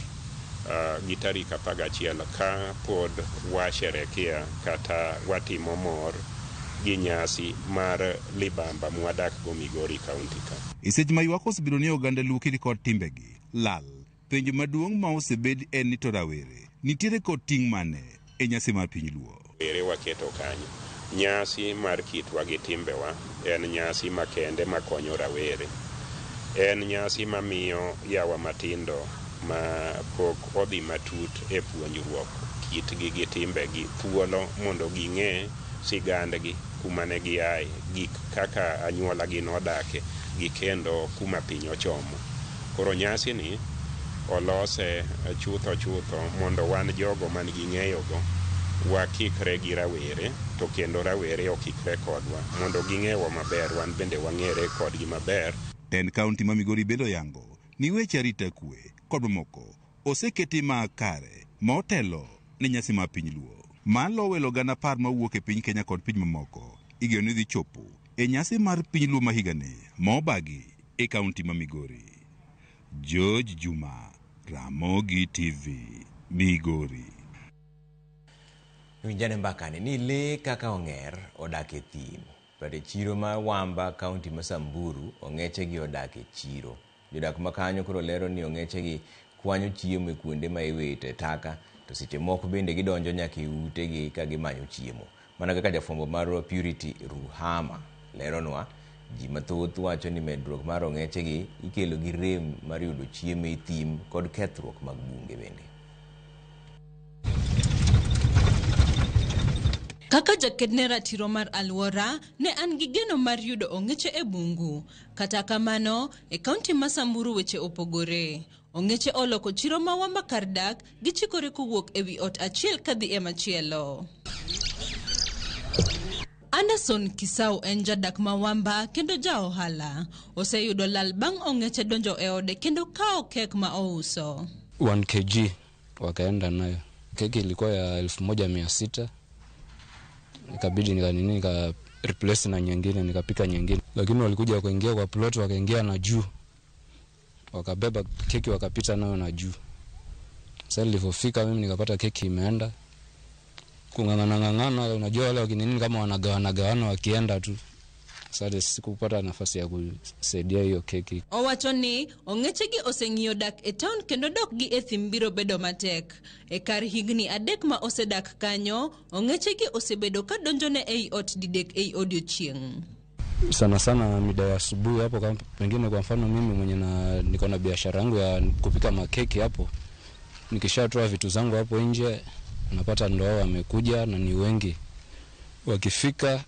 gi tarik 11 ka pod washerekea kata watimo mor gi nyasi mar libamba mwadak go Migori County ka. E seche ma ywak osebedo ni oganda Luo kidi kod timbegi lal, penjo maduong' ma osebed en ni to rawere nitiere kod ting' mane e nyasi mar piny Luo. Rawere waketo kanyo. Nyasi mar kitwa gi timbewa en nyasi makende makonyo rawere. En nyasi mamiyo yawa matindo ma pok odhi matut e puonjruok kitgi gi timbegi thuolo mondo ging'e sigandgi, kuma ne giaye, gik kaka anyuolagi nodake gi kendo kuma piny ochomo. Koro nyasi ni olose chutho chutho mondo wan jogo man gi ng'eyogo wakikre gi rawere to kendo rawere okikre kodwa mondo ging'ewa maber, wan bende wang'ere kodgi maber. Tend kaunti ma Migori bende oyango ni weche arita kwe kod mamoko oseketi ma kare ma otelo ne nyasi mar piny Luo. Malo welo gana 10 mawuok e piny Kenya kod piny mamoko igeno ni dhi chopo e nyasi mar piny Luo ma higani ma obagi e kaunti ma Migori. George Juma, Ramogi TV, Migori. Winjane mbakani ni lee kaka ong'er odak e thim. But e chiro ma Wamba, kaunti ma Samburu, ong'echegi odak e chiro. Jodak ma kanyo koro lero ni ong'echegi kwanyo chiemo e kuonde ma iwite taka, to seche moko bende gidonjo nyaka e utegi ka gimanyo chiemo. Mana kaka jafwambo marwa Purity Ruhama leronwa, ji mathoth wacho ni medruok mar ong'echegi ikelo gi rem mar yudo chiemo e thim kod kethruok mag bunge bende. Kaka jaked ne ratiro mar alwora, ne an gi geno mar yudo ong'eche e bungu. Kata kamano, e kaunti ma Samburu weche opogore. Ong'eche oloko chiro ma Wamba kar dak, gichikore kowuok e wi ot achiel kadhi e machielo. Anderson Kisau en jadak ma Wamba kendo ja ohala. Oseyudo lal bang' ong'eche donjo e ode kendo kawo kek ma ouso. 1 kg wakaenda nayo. Keki ilikuwa ya 1600. Ikabidi nika replace na nyingine, nikapika nyingine. Lakini walikuja wakaingia kwa plot, wakaingia na juu. Wakabeba keki wakapita nayo na juu. Sasa nilipofika mimi nikapata keki imeenda. Kung'ang'ana, unajua wale wakinini kama wanagawana wakienda tu. Sasa sikupata nafasi ya kusaidia hiyo keki. Owacho ni ong'echegi oseng'iyo dak e town kendo dok gi e thim biro bedo matek. E kar higni 3 ma osedak kanyo, ong'echegi osebedo ka donjone ei ot didek ei odiochieng'. Sana sana mida ya asubuhi hapo, kama pengine kwa mfano mimi mwenye na niko na biashara yangu ya kupika makeki hapo. Nikishatoa vitu zangu hapo nje, napata ndo wao wamekuja na ni wengi. Wakifika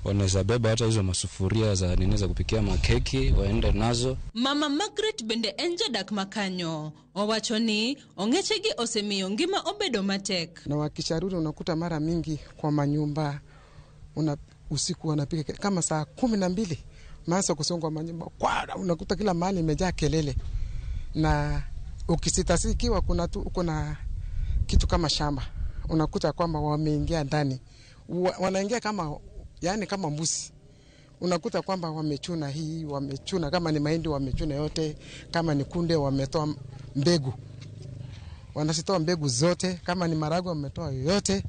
wanaweza beba hata hizo masufuria za nini za kupikia makeki waende nazo. Mama Margaret bende en jadak makanyo. Owacho ni ong'echegi osemiyo ngima obedo matek. Na wakisharudi unakuta mara mingi kwa manyumba usiku wanapiga kama saa 12 maanza kusongwa manyumba kwa unakuta kila mahali imejaa kelele. Na ukisitasikiwa kuna tu uko na kitu kama shamba unakuta kwamba wameingia ndani, wanaingia kama yani kama mbuzi. Unakuta kwamba wamechuna hii, wamechuna kama ni mahindi wamechuna yote, kama ni kunde wametoa mbegu. Wanasitoa mbegu zote, kama ni maragwe wametoa yote.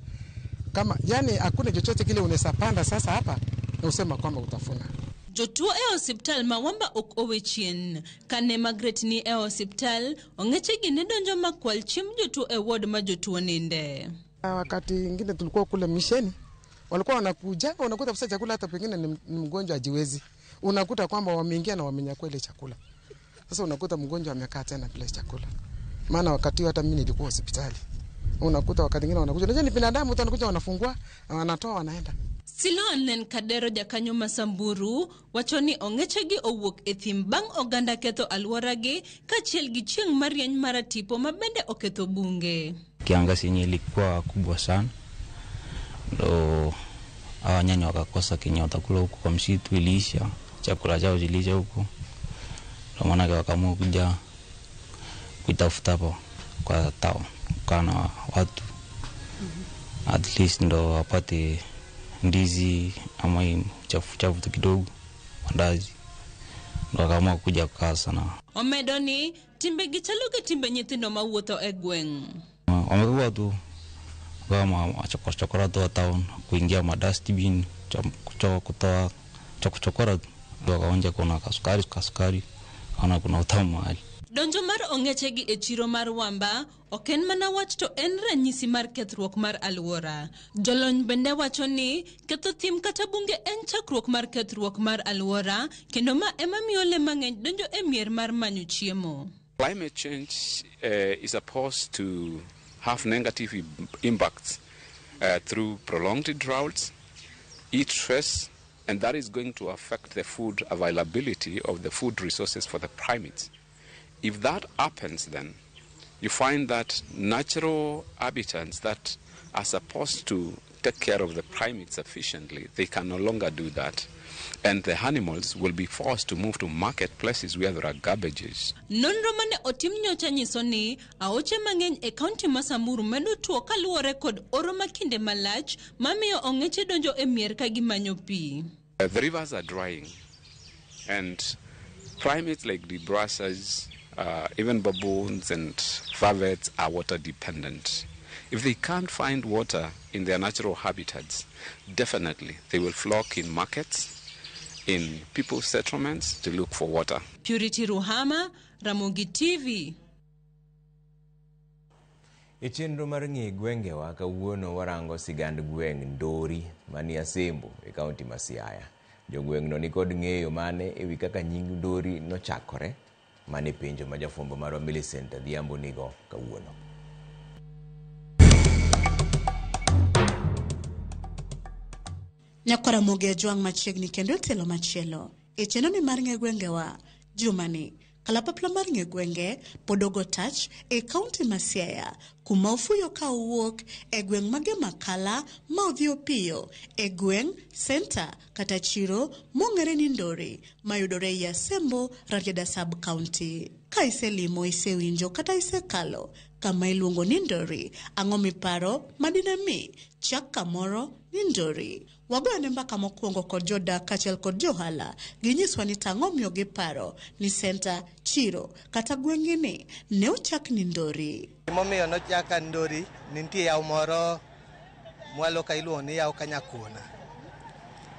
Kama yani hakuna chochote kile unaweza panda sasa hapa na usema kwamba utafuna. Jotuo e osiptal ma Wamba ok owe chien. Kane Margaret ni e osiptal, ong'echegi ne donjo makwal chiemb jotuo e ward ma jotuo ninde. Wakati ingine tulikuwa kule misheni, walikuwa wanakuja, unakuta kabisa chakula hata pengine ni mgonjwa hajiwezi. Unakuta kwamba wameingia na wamenyakua ile chakula. Sasa unakuta mgonjwa amekaa tena bila chakula. Maana wakati hata mimi nilikuwa hospitali. Unakuta wakati mwingine wanakuja, unajua ni binadamu, wanakuja wanafungua, wanatoa wanaenda. Siloan Kadero jakanyo ma Samburu wacho ni ong'echegi owuok e thim bang' oganda ketho alworagi kaachiel gi chieng' marieny maratipo ma bende oketho bunge. Kiangazi yenye ilikuwa kubwa sana, ndo hawa nyani wakakosa kenye watakula huko kwa msitu, iliisha chakula chao ziliisha huko, ndo maana wakaamua kuja kutafuta hapo kwa town kana watu at least ndo wapate ndizi ama chafu chafu kidogo mandazi, ndo wakaamua kuja kukaa sana. Omedo ni timbe gi chalo gi timbe nyithindo mawuotho e gweng'. Wamekuwa tu kama chokora tu town, kuingia madustbin, kutoa chokora, ndo wakaonja kuna kasukari, kaona kuna utamu mahali. Donjo mar ong'echegi e chiro mar Wamba ok en mana wach to en ranyisi mar kethruok mar alwora. Jolony bende wacho ni ketho thim kata bunge en chakruok mar kethruok mar alwora kendo ma ema miyo le mang'eny donjo e mier mar manyo chiemo. Climate change is supposed to have negative impacts through prolonged droughts, heat stress, and that is going to affect the food availability of the food resources for the primates. If that happens, then you find that natural habitats that are supposed to take care of the primates efficiently, they can no longer do that. And the animals will be forced to move to marketplaces where there are garbages. Nonro mane otim nyocha nyiso ni aoche mang'eny e kaunti ma Samburu medo tuo kaluwore kod oro ma kinde malach mamiyo ong'eche donjo e mier ka gimanyo pi. The rivers are drying, and primates like the brasas Even baboons and vervets are water dependent. If they can't find water in their natural habitats, definitely they will flock in markets, in people's settlements to look for water. Purity Ruhama, Ramogi TV. E chenro mar ng'e gwengewa kawuono warango sigand gweng' Ndori manie Asembo e kaunti ma Siaya. Jogweng'no nikod ng'eyo mane ewi kaka nying Ndori nochakore? Mane penjo ma jafwambo marwa Millicent Adhiambo nigo kawuono. Nyakwara Ramogi Ajwang' machiegni kendo e tielo machielo. E chenro ni mar ng'e gwengewa, jumani, kalapapla mar ng'e gwenge pod ogo tach e kaunti ma Siaya, kuma ofuyo ka owuok e gweng' mage Makala ma odhi opiyo e gweng' senta kata chiro mong'ere ni Ndori mayudore ei Asembo, Rarieda Sub County. Ka iselimo, isewinjo kata isekalo kama iluongo ni Ndori, ang'o miparo madine mi chak kamoro ni Ndori? Wagoyone mbaka mokwongo kod jodak kaachiel kod johala, ginyiswa ni tang'o miyo giparo ni senta, chiro kata gweng'gi ni ne ochak ni Ndori. Gimomiyo nochaka Ndori, nitie yawo moro mwalo ka iluongo ni yawo Kanyakuna.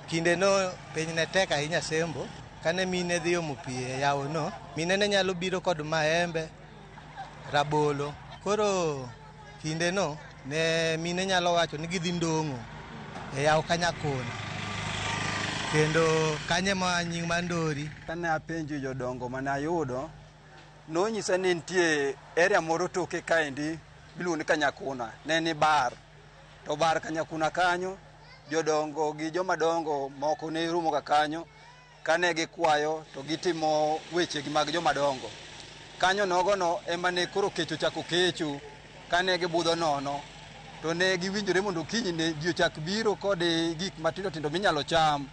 Kinde no piny ne tek ahinya Sembo, kane mine dhi omo pi e yawo no, mine ne nyalo biro kod maembe, rabolo. Koro kinde no ne mine nyalo wacho ni gidhi ndong'o e yawo Kanyakuna. Kendo kanye ma nying mar Ndori. Kane apenjo jodongo mane ayudo, nonyisa ni nitie area moro toke kaendi miluongo ni Kanyakuna, ne ni bar. To bar Kanyakuna kanyo, jodongo gi joma dongo moko ne romo ga kanyo, kane gikwayo to gitimo wechegi mag joma dongo. Kanyo nogono ema ne koro kech ochako kecho, kane gibudho nono, to ne giwinjore mondo kiny ne ji ochak biro kod gik matindo tindo minyalo cham.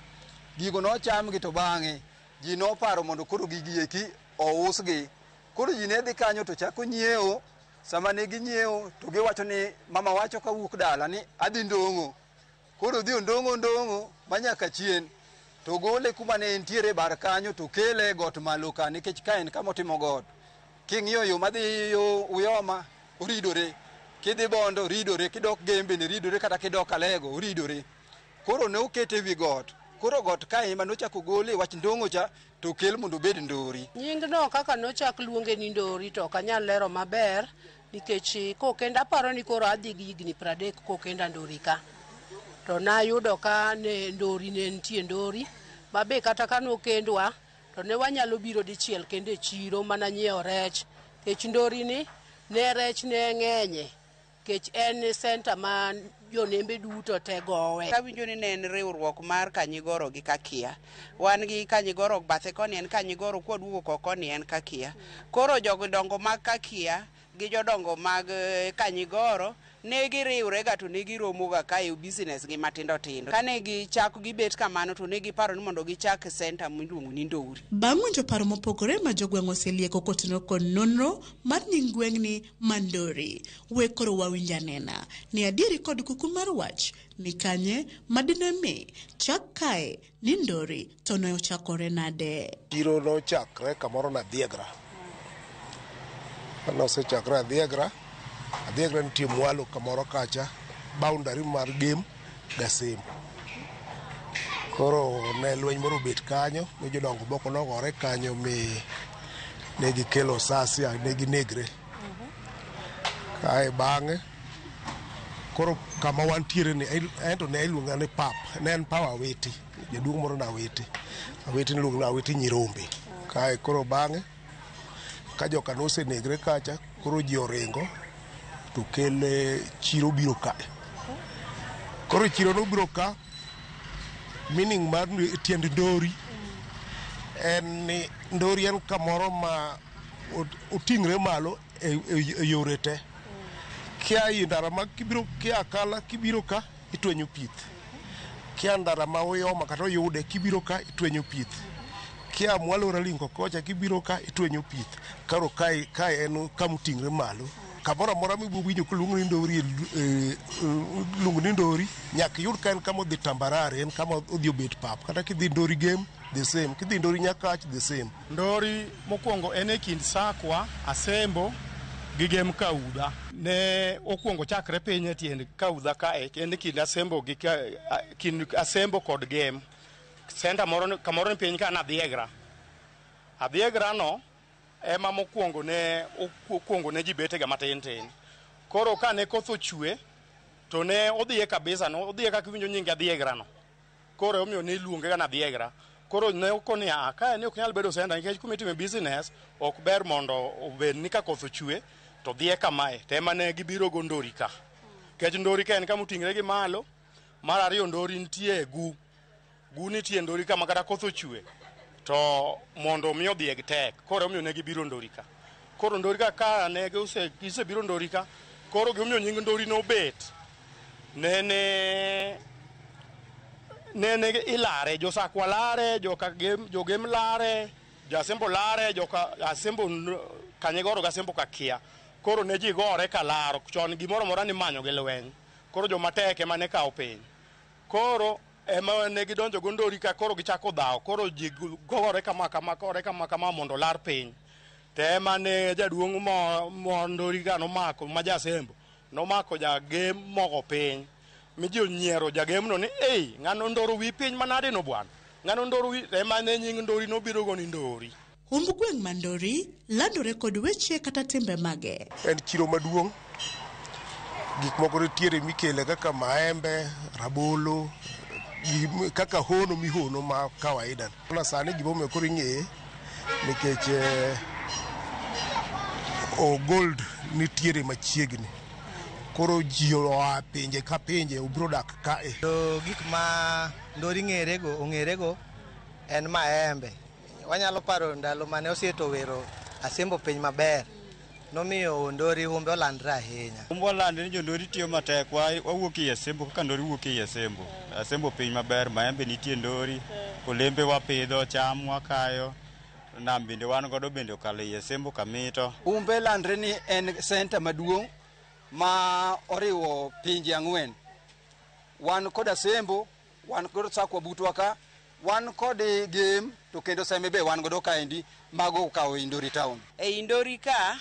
Gigo nochamgi to bang'e ji noparo mondo koro gigi eki ousgi. Koro ji ne dhi kanyo to chako nyiewo. Sama ne ginyiewo to giwacho ni mama wacho kawuok dala ni adhi ndong'o. Koro dhi ondong'o ndong'o manyaka chien to gole kuma ne entiere bar kanyo to kele e got malo ka, nikech ka en kama otimo got. King'iyo yo madhi yo Uyoma oridore, kidhi Bondo oridore, kidok Gembe ne ridore, kata kidok Alego oridore. Koro ne okete ewi got. Koro got kae ema nochako gole wach ndong'o cha to kel mondo obed Ndori. Nying no kaka nochak luonge ni Ndori to ok anyal lero maber nikech kokenda aparo ni koro adhi gi higni 30 kokenda Ndori ka. To nayudo ka ne Ndori ne nitie Ndori mabe kata ka nokendwa to ne wanyalo biro dichiel kendo e chiro mana nyiewo rech. Nikech Ndori ni ne rech ne ng'enye nikech en senta ma jonembe duto te gowe. Awinjo ni ne en riwruok mar Kanyigoro gi Kakia. Wan gi Kanyigoro bathe koni en Kanyigoro, kwaduogo ko koni en Kakia. Koro jodongo mag Kakia gi jodongo mag Kanyigoro ne giriwre ga to ne giromo ga kae business gi matindo tindo. Kane gichako gibet kamano to ne giparo ni mondo gichak senta miluongo ni Ndori. Bang' winjo paro mopogore ma jogweng' oselieko kotenore kod nonro mar nying gweng'ni ma Ndori, we koro wawinj anena ni adieri kod kuku mar wach ni kanye madine mi chak kae ni Ndori to ne ochakore nade. Chiro nochakre kamoro na Adhiegra. Kane osechakre Adhiegra, Adhiegra nitie mwalo kamoro kacha, boundary mar Gem Gasembo. Koro ne lweny moro obet kanyo, ne jodongo moko nogore kanyo mi ne gikelo sasia, ne ginegre. Kae bang'e, koro kama wantiere ni, ento ne iluonga ni pap, ne en paw Awiti, jaduong' moro na Awiti. Awiti niluongo ni Awiti Nyirombe. Kae koro bang'e, ka joka nosenegre kacha, koro ji oringo to kel chiro biro kae. Koro chiro nobiro ka, meaning mar tiend Ndori en ni Ndori en kamoro ma oting're malo e yore te. Kia i ndara ma kibiro kia Kala kibiro ka itwenyo pith. Kia ndara ma Uyoma kata Oyude kibiro ka itwenyo pith. Kia mwalo Ralingo kocha kibiro ka itwenyo pith. Koro kae en kama oting're malo. Kamoro amora mibiro winjo koluong ni Ndori, iluongo ni Ndori, nyaka iyud ka en kama odhi tambarare, en kama odhi obet pap. Kata kidhi Ndori Gem, the same. Kidhi Ndori Nyakach, the same. Ndori mokwongo en e kind Sakwa, Asembo gi Gem Kaudha. Ne okwongo chakre piny e tiend Kaudha kae, en e kind Asembo gi kind Asembo kod Gem. Senta moro kamoro ni piny ka Adhiegra. Adhiegra no ema mokwongo ne okwongo ne ji betega matin tin. Koro ka ne koth ochwe to ne odhiye kabisa, no odhiye kaka iwinjo nying Adhiegra no. Koro omiyo ne iluonge ga Adhiegra. Koro ne okoni a ka ni ok nyal bedo senta nikech kuma itime business ok ber mondo obed ni ka koth ochwe to dhiye kamae. To ema ne gibiro go Ndori ka. Nikech Ndori ka en kama oting're gi malo. Mar ariyo Ndori nitie gu. Gu nitie Ndori ka ma kata koth ochwe to mondo mi odhieg tek. Koro omiyo ne gibiro Ndori ka. Koro Ndori ka ka ne gisebiro Ndori ka, koro gimomiyo nying Ndori nobet nene ilare, jo Sakwa lare, jo Gem lare, jo Asembo lare, joka Asembo Kanyegoro gi Asembo kakia. Koro ne ji gore ka laro. Chon gimoro amora nimanyo gi lweny. Koro joma tek ema ne kawo piny. Koro ema ne gidonjo go Ndori ka, koro gichako dhawo. Koro ji gore kama kama, gore kama kama mondo olar piny. To ema ne jaduong' mo Ndori ka nomako ma ja Asembo nomako jagem mogo piny. Mi ji onyiero jagem no ni ei ng'ano ndoro wi piny manade no bwana. Ng'ano ndoro wi ema ne nying Ndori nobiro go ni Ndori. Humb gweng' ma Ndori landore kod weche kata timbe mage. En chiro maduong'. Gik moko nitiere mikele kaka maembe, rabolo, kaka hono mihono ma kawaida. Na sani gimomiyo koro ing'eye nikech gold nitiere machiegni. Koro ji oa pinje ka pinje obiro dak kae. To gik ma Ndori ng'erego ong'erego en maembe. Wanyalo paro ndalo mane Osieto wero Asembo piny maber. Nomiyo Ndori humbe olandre ahinya. Humbe olandre ni jo Ndori tiyo matek. Wawuok ei Asembo kaka Ndori wuok ei Asembo. Asembo piny maber, maembe nitie Ndori, olembe wapidho, cham wakayo, nam bende wan godo bende okalo ei Asembo Kamito. Humbe landre ni en senta maduong' ma oriwo pinje ang'wen. Wan kod Asembo, wan kod Sakwa butwa ka, wan kod Gem, to kendo Seme be wan godo kaendi, mago okawo ei Ndori town. Ei Ndori ka,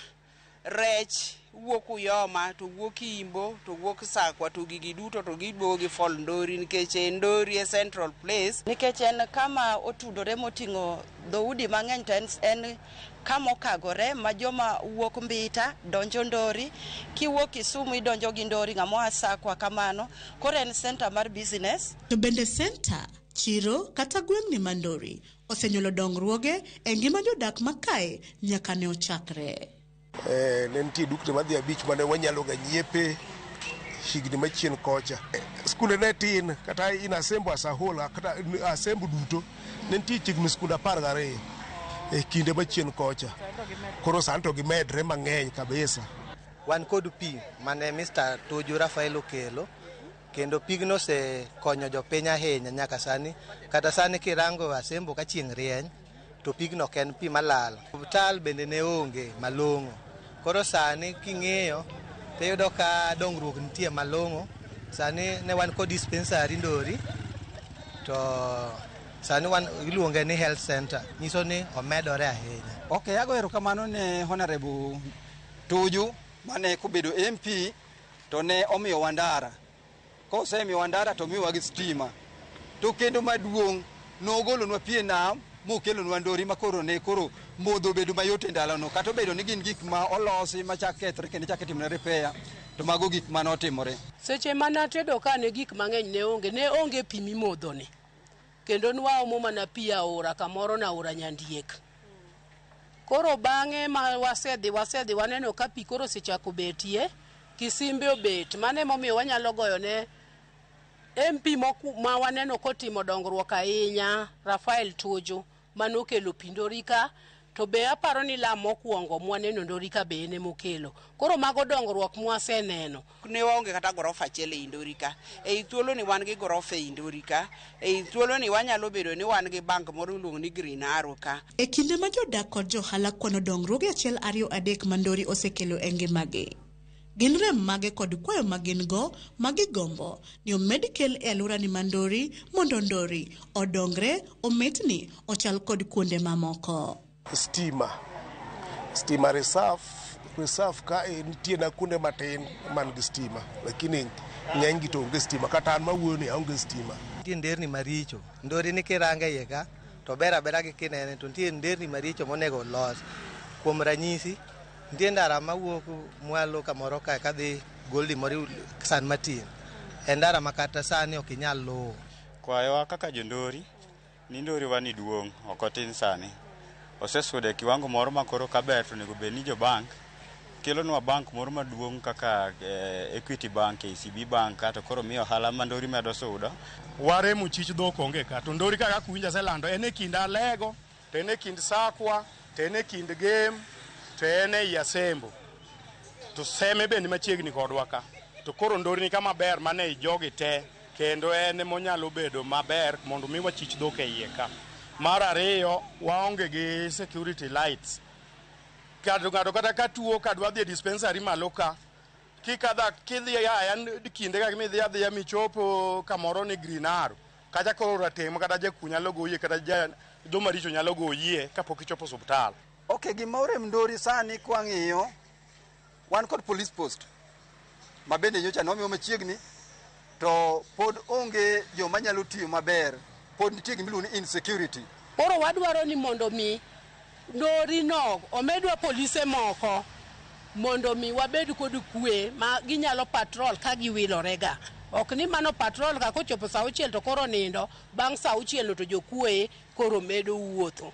rech wuok Uyoma to wuok Imbo to wuok Sakwa to gigi duto to giduogo gi fall Ndori nikech e Ndori e central place. Nikech en kama otudore moting'o dhoudi mang'eny to en kama okagore ma joma wuok Mbita donjo Ndori, kiwuok Kisumu idonjo gi Ndori, ng'ama oa Sakwa kamano. Koro en center mar business. To bende senta, chiro kata gweng'ni ma Ndori osenyuolo dongruoge e ngima jodak makae nyaka ne ochakre. Ne nitie dukni madhi 5 mane wanyalo ga nyiepe higni machien kocha. Skunde ne tin kata in Asembo as a whole, kata Asembo duto ne nitie chiegni skunde 12 e kinde machien kocha. Koro sani to gimedre mang'eny kabisa. Wan kod pi mane Mr. Tuju Rafael okelo kendo pigno osekonyo jopiny ahinya nyaka sani. Kata sani kirango Asembo ka chieng' rieny to pigno ok en pi malal. Osiptal bende ne onge malong'o. Koro sani king'iyo tiyudo ka dongruok nitie malong'o. Sani ne wan kod dispensary Ndori to sani wan iluonge ni health center. Nyiso ni omedore ahinya. Ok, ago erokamano ne Honorable Tuju mane kobedo MP to ne omiyowa ndara. Kosemiyowa ndara to omiyowa gi stima. To kendo maduong' nogolonwa pi e nam mokelonwa Ndori ma koro ne koro modho obedo mayot e ndalono. Kata obedo ni gin gik ma olosi machak kethre kendo chak itimone repair, to mago gik manotimore. Seche mane atedo ka ne gik mang'eny ne onge pi mimodho ni. Kendo nwaomo mana pi aora kamoro na aora Nyandiek. Koro bang'e ma wasedhi waneno ka pi koro osechako betie, kisimbe obet. Mano emomiyo wanyalo goyo ne MP ma waneno kotimo dongruok ahinya, Rafael Tuju, manokelo pi Ndori ka, to be aparo ni lam mokwongo mwaneno Ndori ka be en emokelo. Koro mago dongruok mwaseneno. Ne waonge kata gorofa achiel ei Ndori ka. Ei thuolo ni wan gi gorofa ei Ndori ka. Ei thuolo ni wanyalo bedo ni wan gi bank moro miluongo ni Green Arrow ka. E kinde ma jodak kod johala kwano dongruoge 1, 2, 3 ma Ndori osekelo e ngimagi. Gin rem mage kod kwayo ma gin go ma gigombo ni omed kel e alworani ma Ndori mondo Ndori odongre, omitni, ochal kod kuonde mamoko. Stima. Stima reserve, reserve ka e nitie na kuonde matin man gi stima, lakini ng'eny gi to onge stima. Kata an mawuoyo ni aonge stima. Nitie nderni maricho. Ndori ni kirange iye ka to ber abera gi kinene to nitie nderni maricho monego olos. Kuom ranyisi, nitie ndara mawuok mwalo kamoro kae kadhi Goldi moro San Martin. En ndara ma kata sani ok inyal luwo. Kwayowa kaka jondori ni ndori wa ni duong' ok otin sani. Osesudo e kiwango moro ma koro kaber to onego bed ni jo bank kelonwa bank moro maduong' kaka Equity Bank, KCB Bank kato koro miyo ohala ma ndori medo sudo. Waremo chich dhok onge ka to ndori kaka kuwinjo aselando en e kind Alego to en e kind Sakwa to en e kind Gem to en ei Asembo to Seme be ni machiegni kodwa ka to koro ndori ni kama ber mane i jogi te kendo en monyalo bedo maber mondo mi wachich dhok e iye ka. Mar ariyo waonge gi security lights. Ng'ato ng'ato kata ka tuo ka dwa dhi e dispensary malo ka kikadha kidhi aya kinde ka midhi adhiya michopo kamoro ni Green Arrow kacha koro rateng' kata jakuo nyalo goyie kata joma richo nyalo goyie kapok ichopo osiptal. Okay, gima orem Ndori sani kwang'iyo, wan kod police post ma bende nyocha nomiwa machiegni, to pod onge joma nyalo tiyo maber, pod nitie gima iluongo ni insecurity. Koro wadwaro ni mondo mi Ndori no omedwa polise moko mondo mi wabed kod kwe ma ginyalo patrol ka giwilorega. Ok ni mano patrol ka kochopo saa auchiel to koro nindo, bang' saa auchiel to jokuoye koro medo wuotho.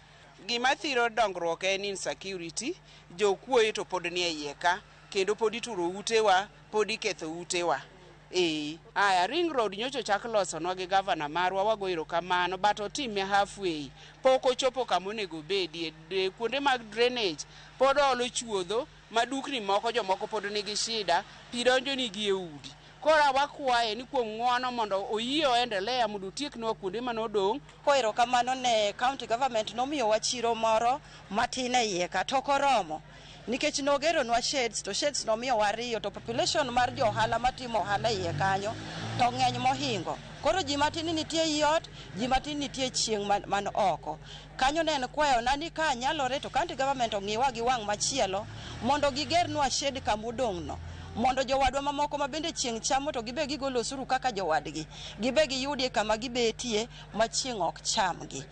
Gima thiro dongruok en insecurity, jokuoye to pod nie iye ka, kendo pod ituro utewa, pod iketho utewa. Aya, ring road nyocha ochak losonwa gi gavana marwa, wago erokamano, but otime halfway. Pok ochopo kama onego obedie. Kuonde mag drainage pod olo chuodho, ma dukni moko jomoko pod nigi shida, pi donjo nigi e udi. Koro wakwaye ni kuom ng'uono mondo oyie oendelea mondo otieknwa kuonde manodong'. Ko erokamano ne county government nomiyowa chiro moro matin e iye ka, to ok oromo. Nikech nogeronwa sheds, to sheds nomiyowa ariyo, to population mar jo ohala matimo ohala iye kanyo to ng'eny mohingo. Koro ji matin nitie ei ot, ji matin nitie chieng' man oko. Kanyo ne en kwayona ni ka nyalore to county government ong'iwa gi wang' machielo mondo gigernwa shed kamodong'no. Mondo jowadwa mamoko ma bende chieng' chamo to gibe gigolo osuru kaka jowadgi. Gibe giyudie kama gibetie ma chieng' ok chamgi.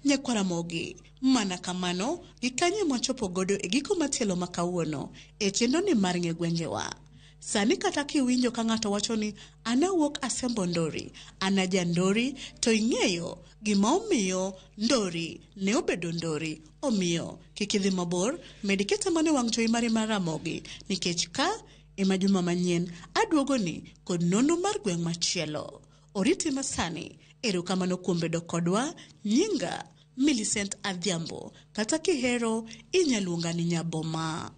Nyakwaramogi, mana kamano, gikanye mwachopo godo e giko matielo ma kawuono e chenro ni mar ng'e gwengewa. Sani kata kiwinjo ka ng'ato wacho ni an awuok Asembo Ndori, an aja Ndori, to ing'eyo gima omiyo Ndori ne obedo Ndori. Omiyo, kik idhi mabor, med kete mana e wang' jowi mari mar Ramogi, nikech ka ema juma manyien aduogoni kod nonro mar gweng' machielo. Oriti masani, erokamano kuom bedo kodwa, nyinga Millicent Adhiambo, kata kihero inyaluonga ni Nyaboma.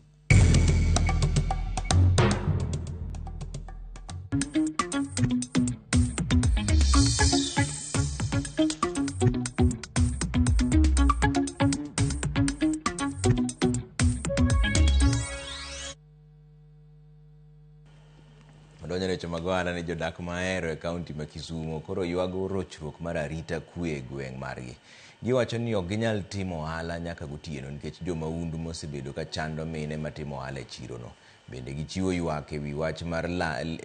Odonjo weche mag ohala ni jodak mahero e kaunti ma Kisumu koro ywago rochruok mar arita kwe e gweng' margi. Giwacho ni ok ginyal timo ohala nyaka gotieno nikech jomahundu mosebedo ka chando mine matimo ohala e chirono. Bende gichiwo ywak e wi wach mar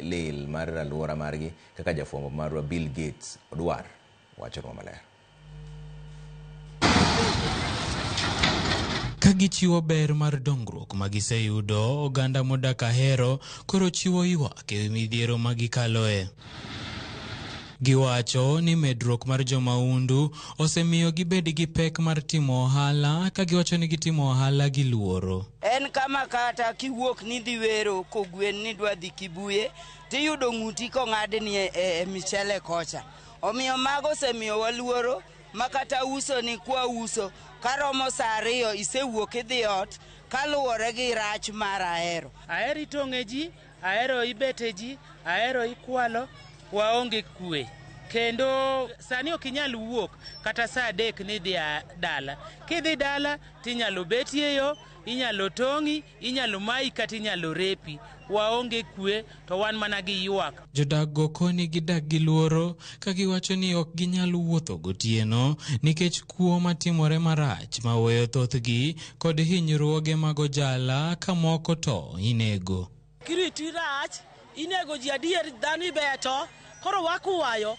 lil mar alwora margi kaka jafwambo marwa Bill Gates Odwar wachonwa maler. Ka gichiwo ber mar dongruok ma giseyudo, oganda modak Ahero koro chiwo ywak e wi midhiero ma gikaloe. Giwacho ni medruok mar jomahundu osemiyo gibed gi pek mar timo ohala ka giwacho ni gitimo ohala gi luoro. En kama kata kiwuok ni dhi wero kogwen ni dwa dhi Kibuye, tiyudo ng'uti kong'adni e michele kocha. Omiyo mago osemiyowa luoro ma kata uso ni kwa uso, karomo saa ariyo isewuok idhi ot kaluwore gi rach mar Ahero. Ahero itong'e ji, Ahero ibete ji, Ahero ikwalo, waonge kwe. Kendo sani ok inyal wuok kata saa adek ni idhi dala. Kidhi dala tinyalo betie yo, Inyalo tong'i, inyalo mayi kata inyalo repi. Waonge kwe to wan mana gi ywak. Jodak go koni gidak gi luoro ka giwacho ni ok ginyal wuotho gotieno nikech kuo matimore marach maweyo thothgi kod hinyruoge mag ojala ka moko to inego. Security rach, inego ji adier, dhano ibeto. Koro wakwayo,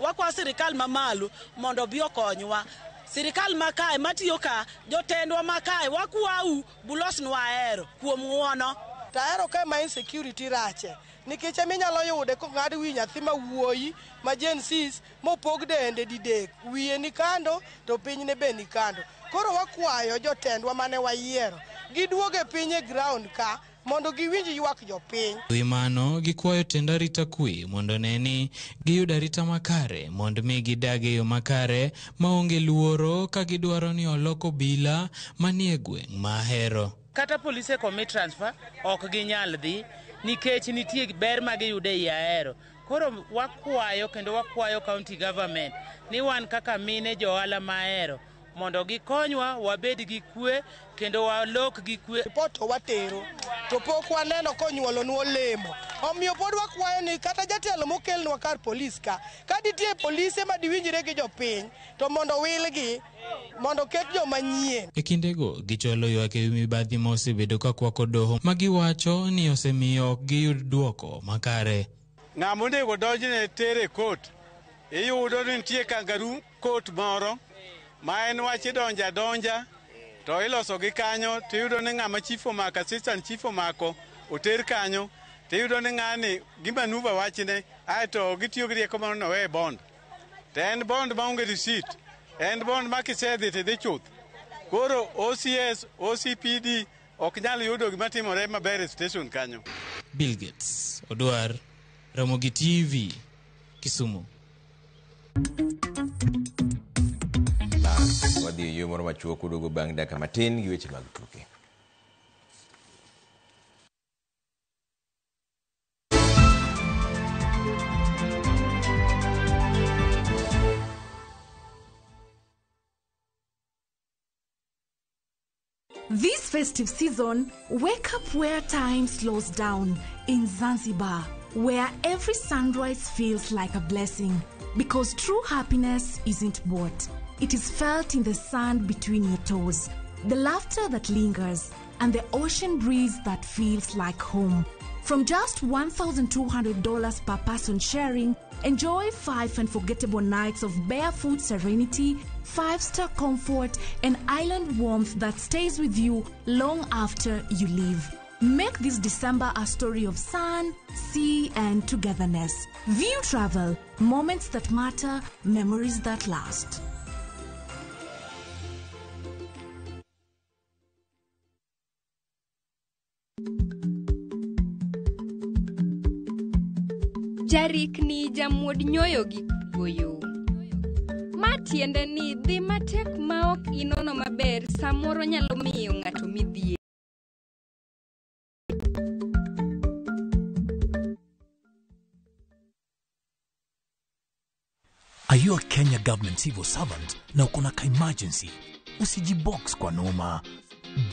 wakwa sirikal mamalo mondo obi okonywa. Sirikal makae matiyo ka, jotendwa makae, wakwau bulosnwa Ahero kuom ng'uono. To ahero ka ma insecurity rache nikech eminyalo yude kong'ad wi nyathi ma wuoyi ma Gen Zs mopog dende didek, wiye ni kando to pinyne be ni kando. Koro wakwayo jotendwa mane wayiero giduog e piny e ground ka mondo giwinj ywak jopiny. Wi mano, gikwayo tend arita kwe mondo ne ni giyudo arita makare mondo mi gidag e yo makare maonge luoro ka gidwaro ni olok obila manie gweng' ma Ahero. Kata polise komi transfer ok ginyal dhi nikech nitie ber ma giyudo ei Ahero. Koro wakwayo kendo wakwayo county government ni wan kaka mine johala ma Ahero mondo gikonywa wabed gi kwe kendo walok gi kwe. Ripot to watero to pok waneno konyuolonwa olemo. Omiyo pod wakwayo ni kata jatelo mokelnwa kar polis ka, ka nitie polise madiwinjre gi jopiny to mondo wilgi mondo oket joma nyien. E kindego gichwalo ywak ewi mibadhi ma osebedo ka kwako doho ma giwacho ni osemiyo ok giyud dwoko makare. Ng'ama onego donjne tere e kot, iyudo ni nitie kangaroo court moro ma en wach idonjo adonja to iloso gi kanyo, tiyudo ni ng'ama chief omako, assistant chief omako oter kanyo, tiyudo ni ng'ani gimanuva wachne, aeto gitiyo gi rieko moro noweye bond. To en bond maonge receipt, en bond ma kisedhi tidhi chuth. Koro OCS, OCPD ok nyal yudo gima timore maber e station kanyo. Bill Gates, Odwar, Ramogi TV, Kisumu. Wadhi e yo moro machuok kuduogo bang' dakika matin gi weche mag tuke. This festive season, wake up where time slows down in Zanzibar, where every sunrise feels like a blessing. Because true happiness isn't bought. It is felt in the sand between your toes, the laughter that lingers, and the ocean breeze that feels like home. From just $1,200 per person sharing, enjoy 5 unforgettable nights of barefoot serenity, 5-star comfort, and island warmth that stays with you long after you leave. Make this December a story of sun, sea, and togetherness. View Travel, moments that matter, memories that last. Jarikni jamuod nyoyo gi kuoyo. Ma tiende ni dhi matek ma ok inono maber samoro nyalo miyo ng'ato midhiero. Are you a Kenya government civil servant na uko na ka emergency? Usijibox kwa noma.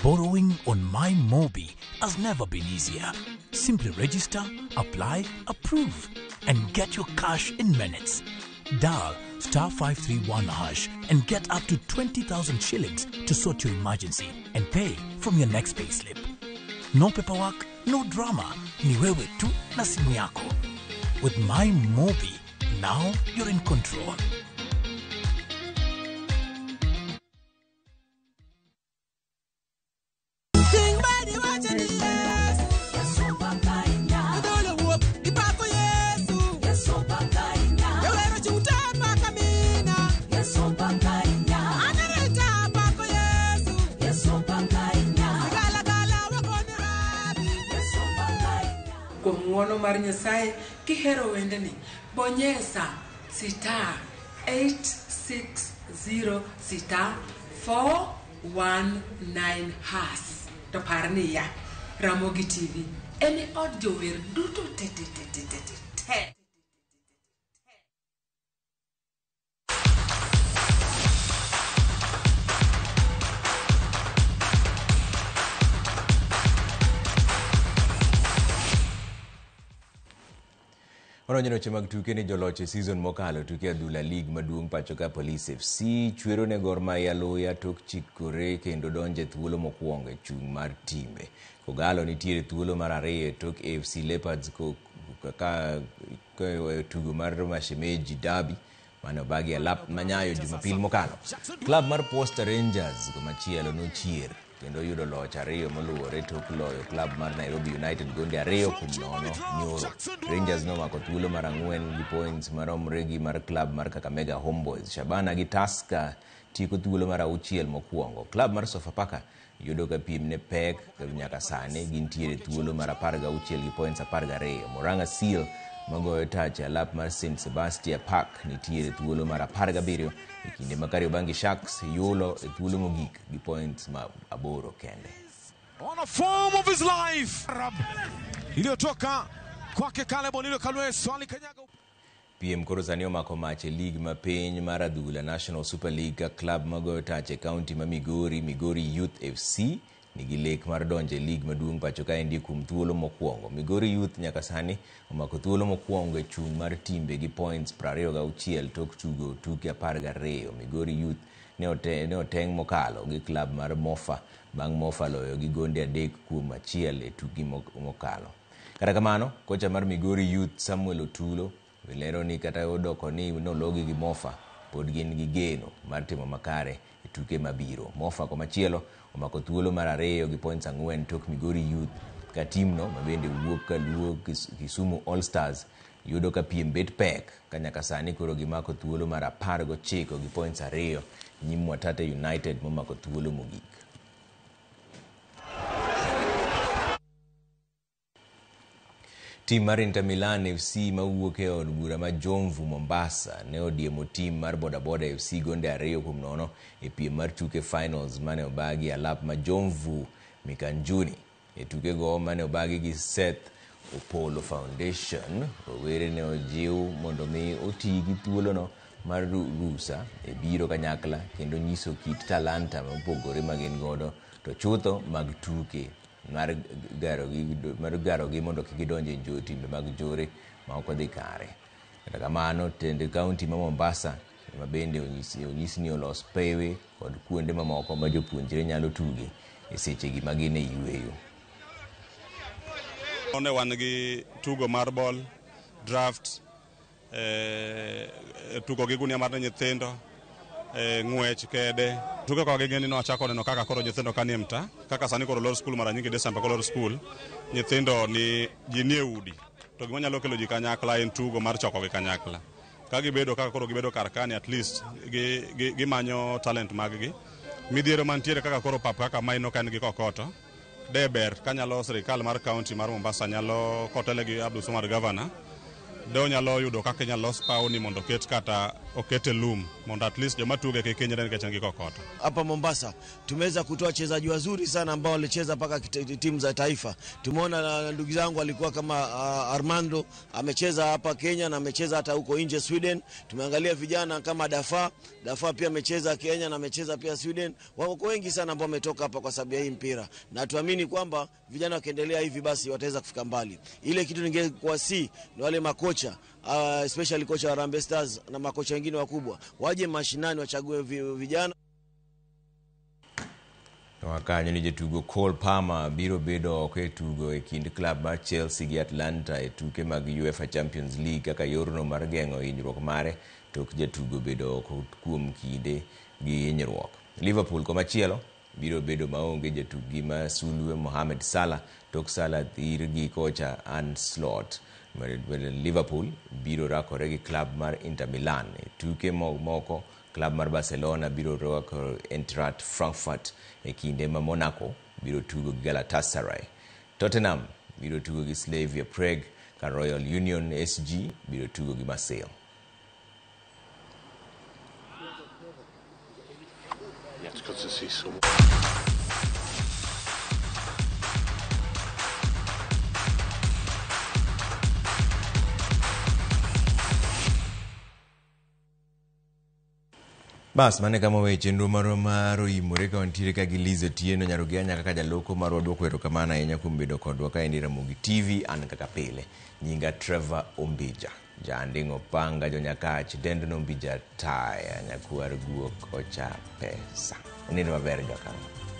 Borrowing on MyMobi has never been easier. Simply register, apply, approve, and get your cash in minutes. Dial star 531 hash and get up to 20,000 shillings to sort your emergency and pay from your next payslip. No paperwork, no drama. Ni wewe tu na simu yako. With MyMobi, now you're in control. Kuom ng'uono mar Nyasaye kihero wendeni, bonyesa star 860 star 419 hash. To par niya, Ramogi TV en e od jower duto te te te te te te. Wadonjo e weche mag tuke ni joloch e season mokalo tuke adhula league maduong' pacho ka Police FC chwero ne Gor Mahia luya tok chikore kendo donjo e thuolo mokwongo e chung' mar timbe. Kogalo nitiere thuolo mar ariyo e tok AFC Leopards ka tugo mar Mashemeji Derby mane obagi e lap manyayo Jumapil mokalo. Klab mar Posta Rangers komachielo nochier kendo yudo loch ariyo moluwore tok loyo klab mar Nairobi United gonde 2-0 nyoro. Rangers nomako thuolo mar 4 gi points maromre gi mar klab mar Kakamega Homeboys. Shabana gi Tusker tieko thuolo mar 6 mokwongo. Klab mar Sofapaka yudo ka piem ne pek nyaka sani gintiere thuolo mar 16 gi points 12. Murang'a Seal magoyo tach e alap mar St Sebastian Park nitiere thuolo mar 17 e kinde ma Kariobangi Sharks yulo e thuolo mogik gi points ma 8 kende. On a form of his life iliyotoka kwake Caleb Onilo Kalweso alikanyaga. PM koro sani omako mach e league ma piny mar adhula National Super League ka klab magoyo tach e kaunti ma Migori, Migori Youth FC nigi lek mar donjo e league maduong' pacho kaendi kuom thuolo mokwongo. Migori Youth nyaka sani omako thuolo mokwongo e chung' mar timbe gi points 26 tok tugo tuke 12. Migori Youth ne oteng' mokalo gi klab mar Mofa bang' Mofa loyo gi gonde 3-1 e tukgi mokalo. Kata kamano, kocha mar Migori Youth Samuel Otulo lero ni kata odoko ni nologi gi Mofa pod gin gi geno mar timo makare e tuke mabiro. Mofa komachielo omako thuolo mar 2 gi points 4 tok Migori Youth ka timno mabende wuok kaluwo Kisumu All Stars yudo ka piem bet pek ka nyaka sani koro gimako thuolo mar 19 gi points 2 nyim Mwatate United momako thuolo mogik. Tim mar Inter Milan FC mawuok e od bura ma Jomvu Mombasa ne odiemo tim mar Boda Boda FC gonde 2-0 e piem mar tuke finals mane obagi alap ma Jomvu Mikanjuni. E tukego mane obagi gi Seth Opolo Foundation, rowere ne ojiw mondo mi oti gi thuolono mar rusa e biro kanyakla kendo nyiso kit talanta mopogore ma gin godo to chutho mag tuke mar garogi mondo kik gidonj e timbe mag jore ma ok odhi kare. Kata kamano, tend kaunti ma Mombasa ma bende onyis ni olos pewe kod kuonde mamoko ma jopuonjre nyalo tuge e sechegi ma gin e yueyo. Ne wan gi tugo mar ball, draft, tugo gi gunia mar nyithindo, ng'wech kede. Tuke kwa gigeni no achako neno kaka koro nyithindo kanie mtaa, kaka sani koro lor skul mara nyingi Desemba kolor skul, nyithindo ni ji nie udi. To gima nyalo kelo ji kanyakla en tugo mar choko gi kanyakla. Ka gibedo kaka koro gibedo kar kani at least gimanyo talent mag gi. Midhiero mantiere kaka koro pap kaka maino ka en gi kokoto. De ber kanyalo sirikal mar county mar Mombasa nyalo kotele gi Abdul Somad governor. De onyalo yudo kaka inyalo los paoni mondo oket kata okete lum mondo at least joma tuge kik hinyre nikech en gi kokoto. Hapa Mombasa tumeweza kutoa wachezaji wazuri sana ambao walicheza mpaka timu za taifa. Tumeona ndugu zangu alikuwa kama Armando amecheza hapa Kenya na amecheza hata huko nje Sweden. Tumeangalia vijana kama Dafa pia amecheza Kenya na amecheza pia Sweden. Wako wengi sana ambao wametoka hapa kwa sababu ya hii mpira. Na tuamini kwamba vijana wakiendelea hivi basi wataweza kufika mbali. Ile kitu ningekuwa si ni wale makocha, especially kocha wa Harambee Stars na makocha wengine wakubwa waje mashinani wachague vijana. Wakanyo ni jatugo Cole Palmer biro bedo oko e tugo e kind klab mar Chelsea gi Atlanta e tuke mag UEFA Champions League kaka yorno mar geng'o hinyruok mare tok jatugo bedo oko kuom kinde gi hinyruok. Liverpool komachielo biro bedo maonge jatuggi ma sulwe Mohamed Salah tok Salah dhir gi kocha Arne Slot. Liverpool biro rakore gi klab mar Inter Milan. E tuke moko klab mar Barcelona biro rwako Eintracht Frankfurt e kinde ma Monaco biro tugo gi Galatasaray. Tottenham biro tugo gi Slavia Prague ka Royal Union SG biro tugo gi Marseille. Yeah, it's good to see someone. Bas, mano e kama weche chenro marwa mar oimore ka wantiere ka gi Liz Otieno Nyarugianya kaka jaloko marwa duoko erokamano ahinya kuom bedo kodwa kaendi Ramogi TV an kaka pile nyinga Trevor Ombija Janding'o panga jonyakach dendno Ombija taya nyakwar guok ocha pesa. Unindo maber jokama.